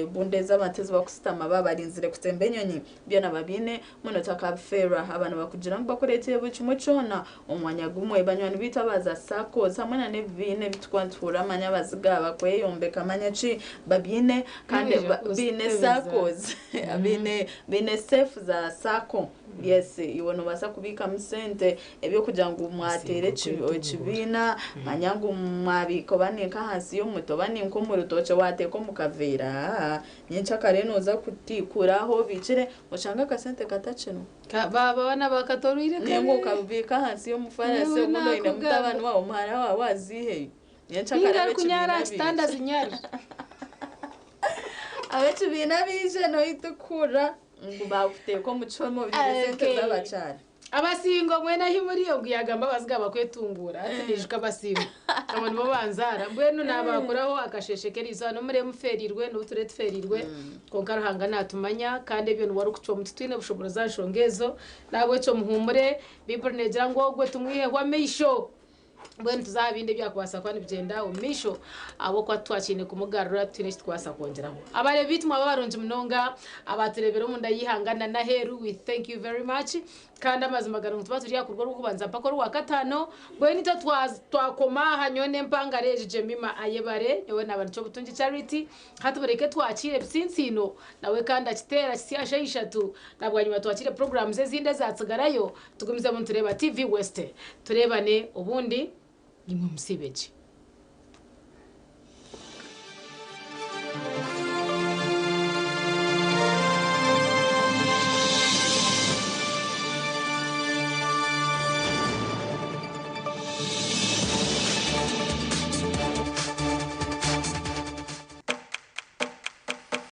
obundi ezi abantu ezi bakusitama baba barinzire kutemba enyonyi byona babiine mbwenu otakabifeerwa aba nibakugira ngu bakureeteire buri kimwe kyona omu mwanya gumwe. Banywani baitu aba za SACCOs hamwe na n'ebibiina ebi turikuba nituhurira manya abaziga bakweyombeka manya ki babiine kandi baine SACCOs baine baine safe za SACCO yes iwe nobaasa kubiikamu sente eby'okugira ngu mwateera ekibiina manya ngu mwabiika oba ni nk'ahansi y'omuti oba ni nk'omu rutookye waateeka omu kaveera nyenkyakare nooza kutikura ahu obiikire oshange akasente katakirimu. Baaba nabakatorwire kare. Ninga okabiika ahansi y'omufarasi Nyowe obundi oine nakugamba. mutabani waawe muhara waawe aziiheyo. Nyenkyakare Ninga ab'ekibiina arikunyara aha baije. kitanda azinyare. Ab'ekibiina baije nohita okuhurira ngu baakuteeka omu kihome obiire sente z'abakyara. Abasingo mwena ahi muri ogu yaagamba abaziga bakwetunguura hati naijuka abasingo abo nibo banzaara mbwenu naabakuraho akasheeshe k'eriizooba n'omureba mufeereirwe n'obu turebe tufeereirwe kwonka Ruhanga naatumanya kandi ebyo niwe arikucwamu titwine bushoboorozi aha nshonga ezo n'ahabw'ekyo muhuumure Baiburi neegira ngu ogwe tumwiheho amaisho Mbwenu tuze aha bindi ebyakubaasa kuba nibigyenda omu maisho ahabw'okuba titwakiine kumugarura titwine eki turikubaasa kwongyeraho. Abareebi baitu mwaba barungi munonga abaatureebera omunda y'eihanga na n'aheeru we thank you very much kandi amazima gari ngu nituba turi aha kuruga orw'okubanza mpaka orwakataano mbwenu itwe twakoma aha nyowe n'empangare egi Jemima Ayebare nyowe naaba ni Kyobutungi Charity hati mureke twakiire ebitsintsiino nawe kandi akiteera akitsya aha shaaha ishatu na bwanyima twakiire programs ezindi ezatsigarayo Tugumizemu nitureeba TV West. Tureebane obundi. Imwe musiibe gye.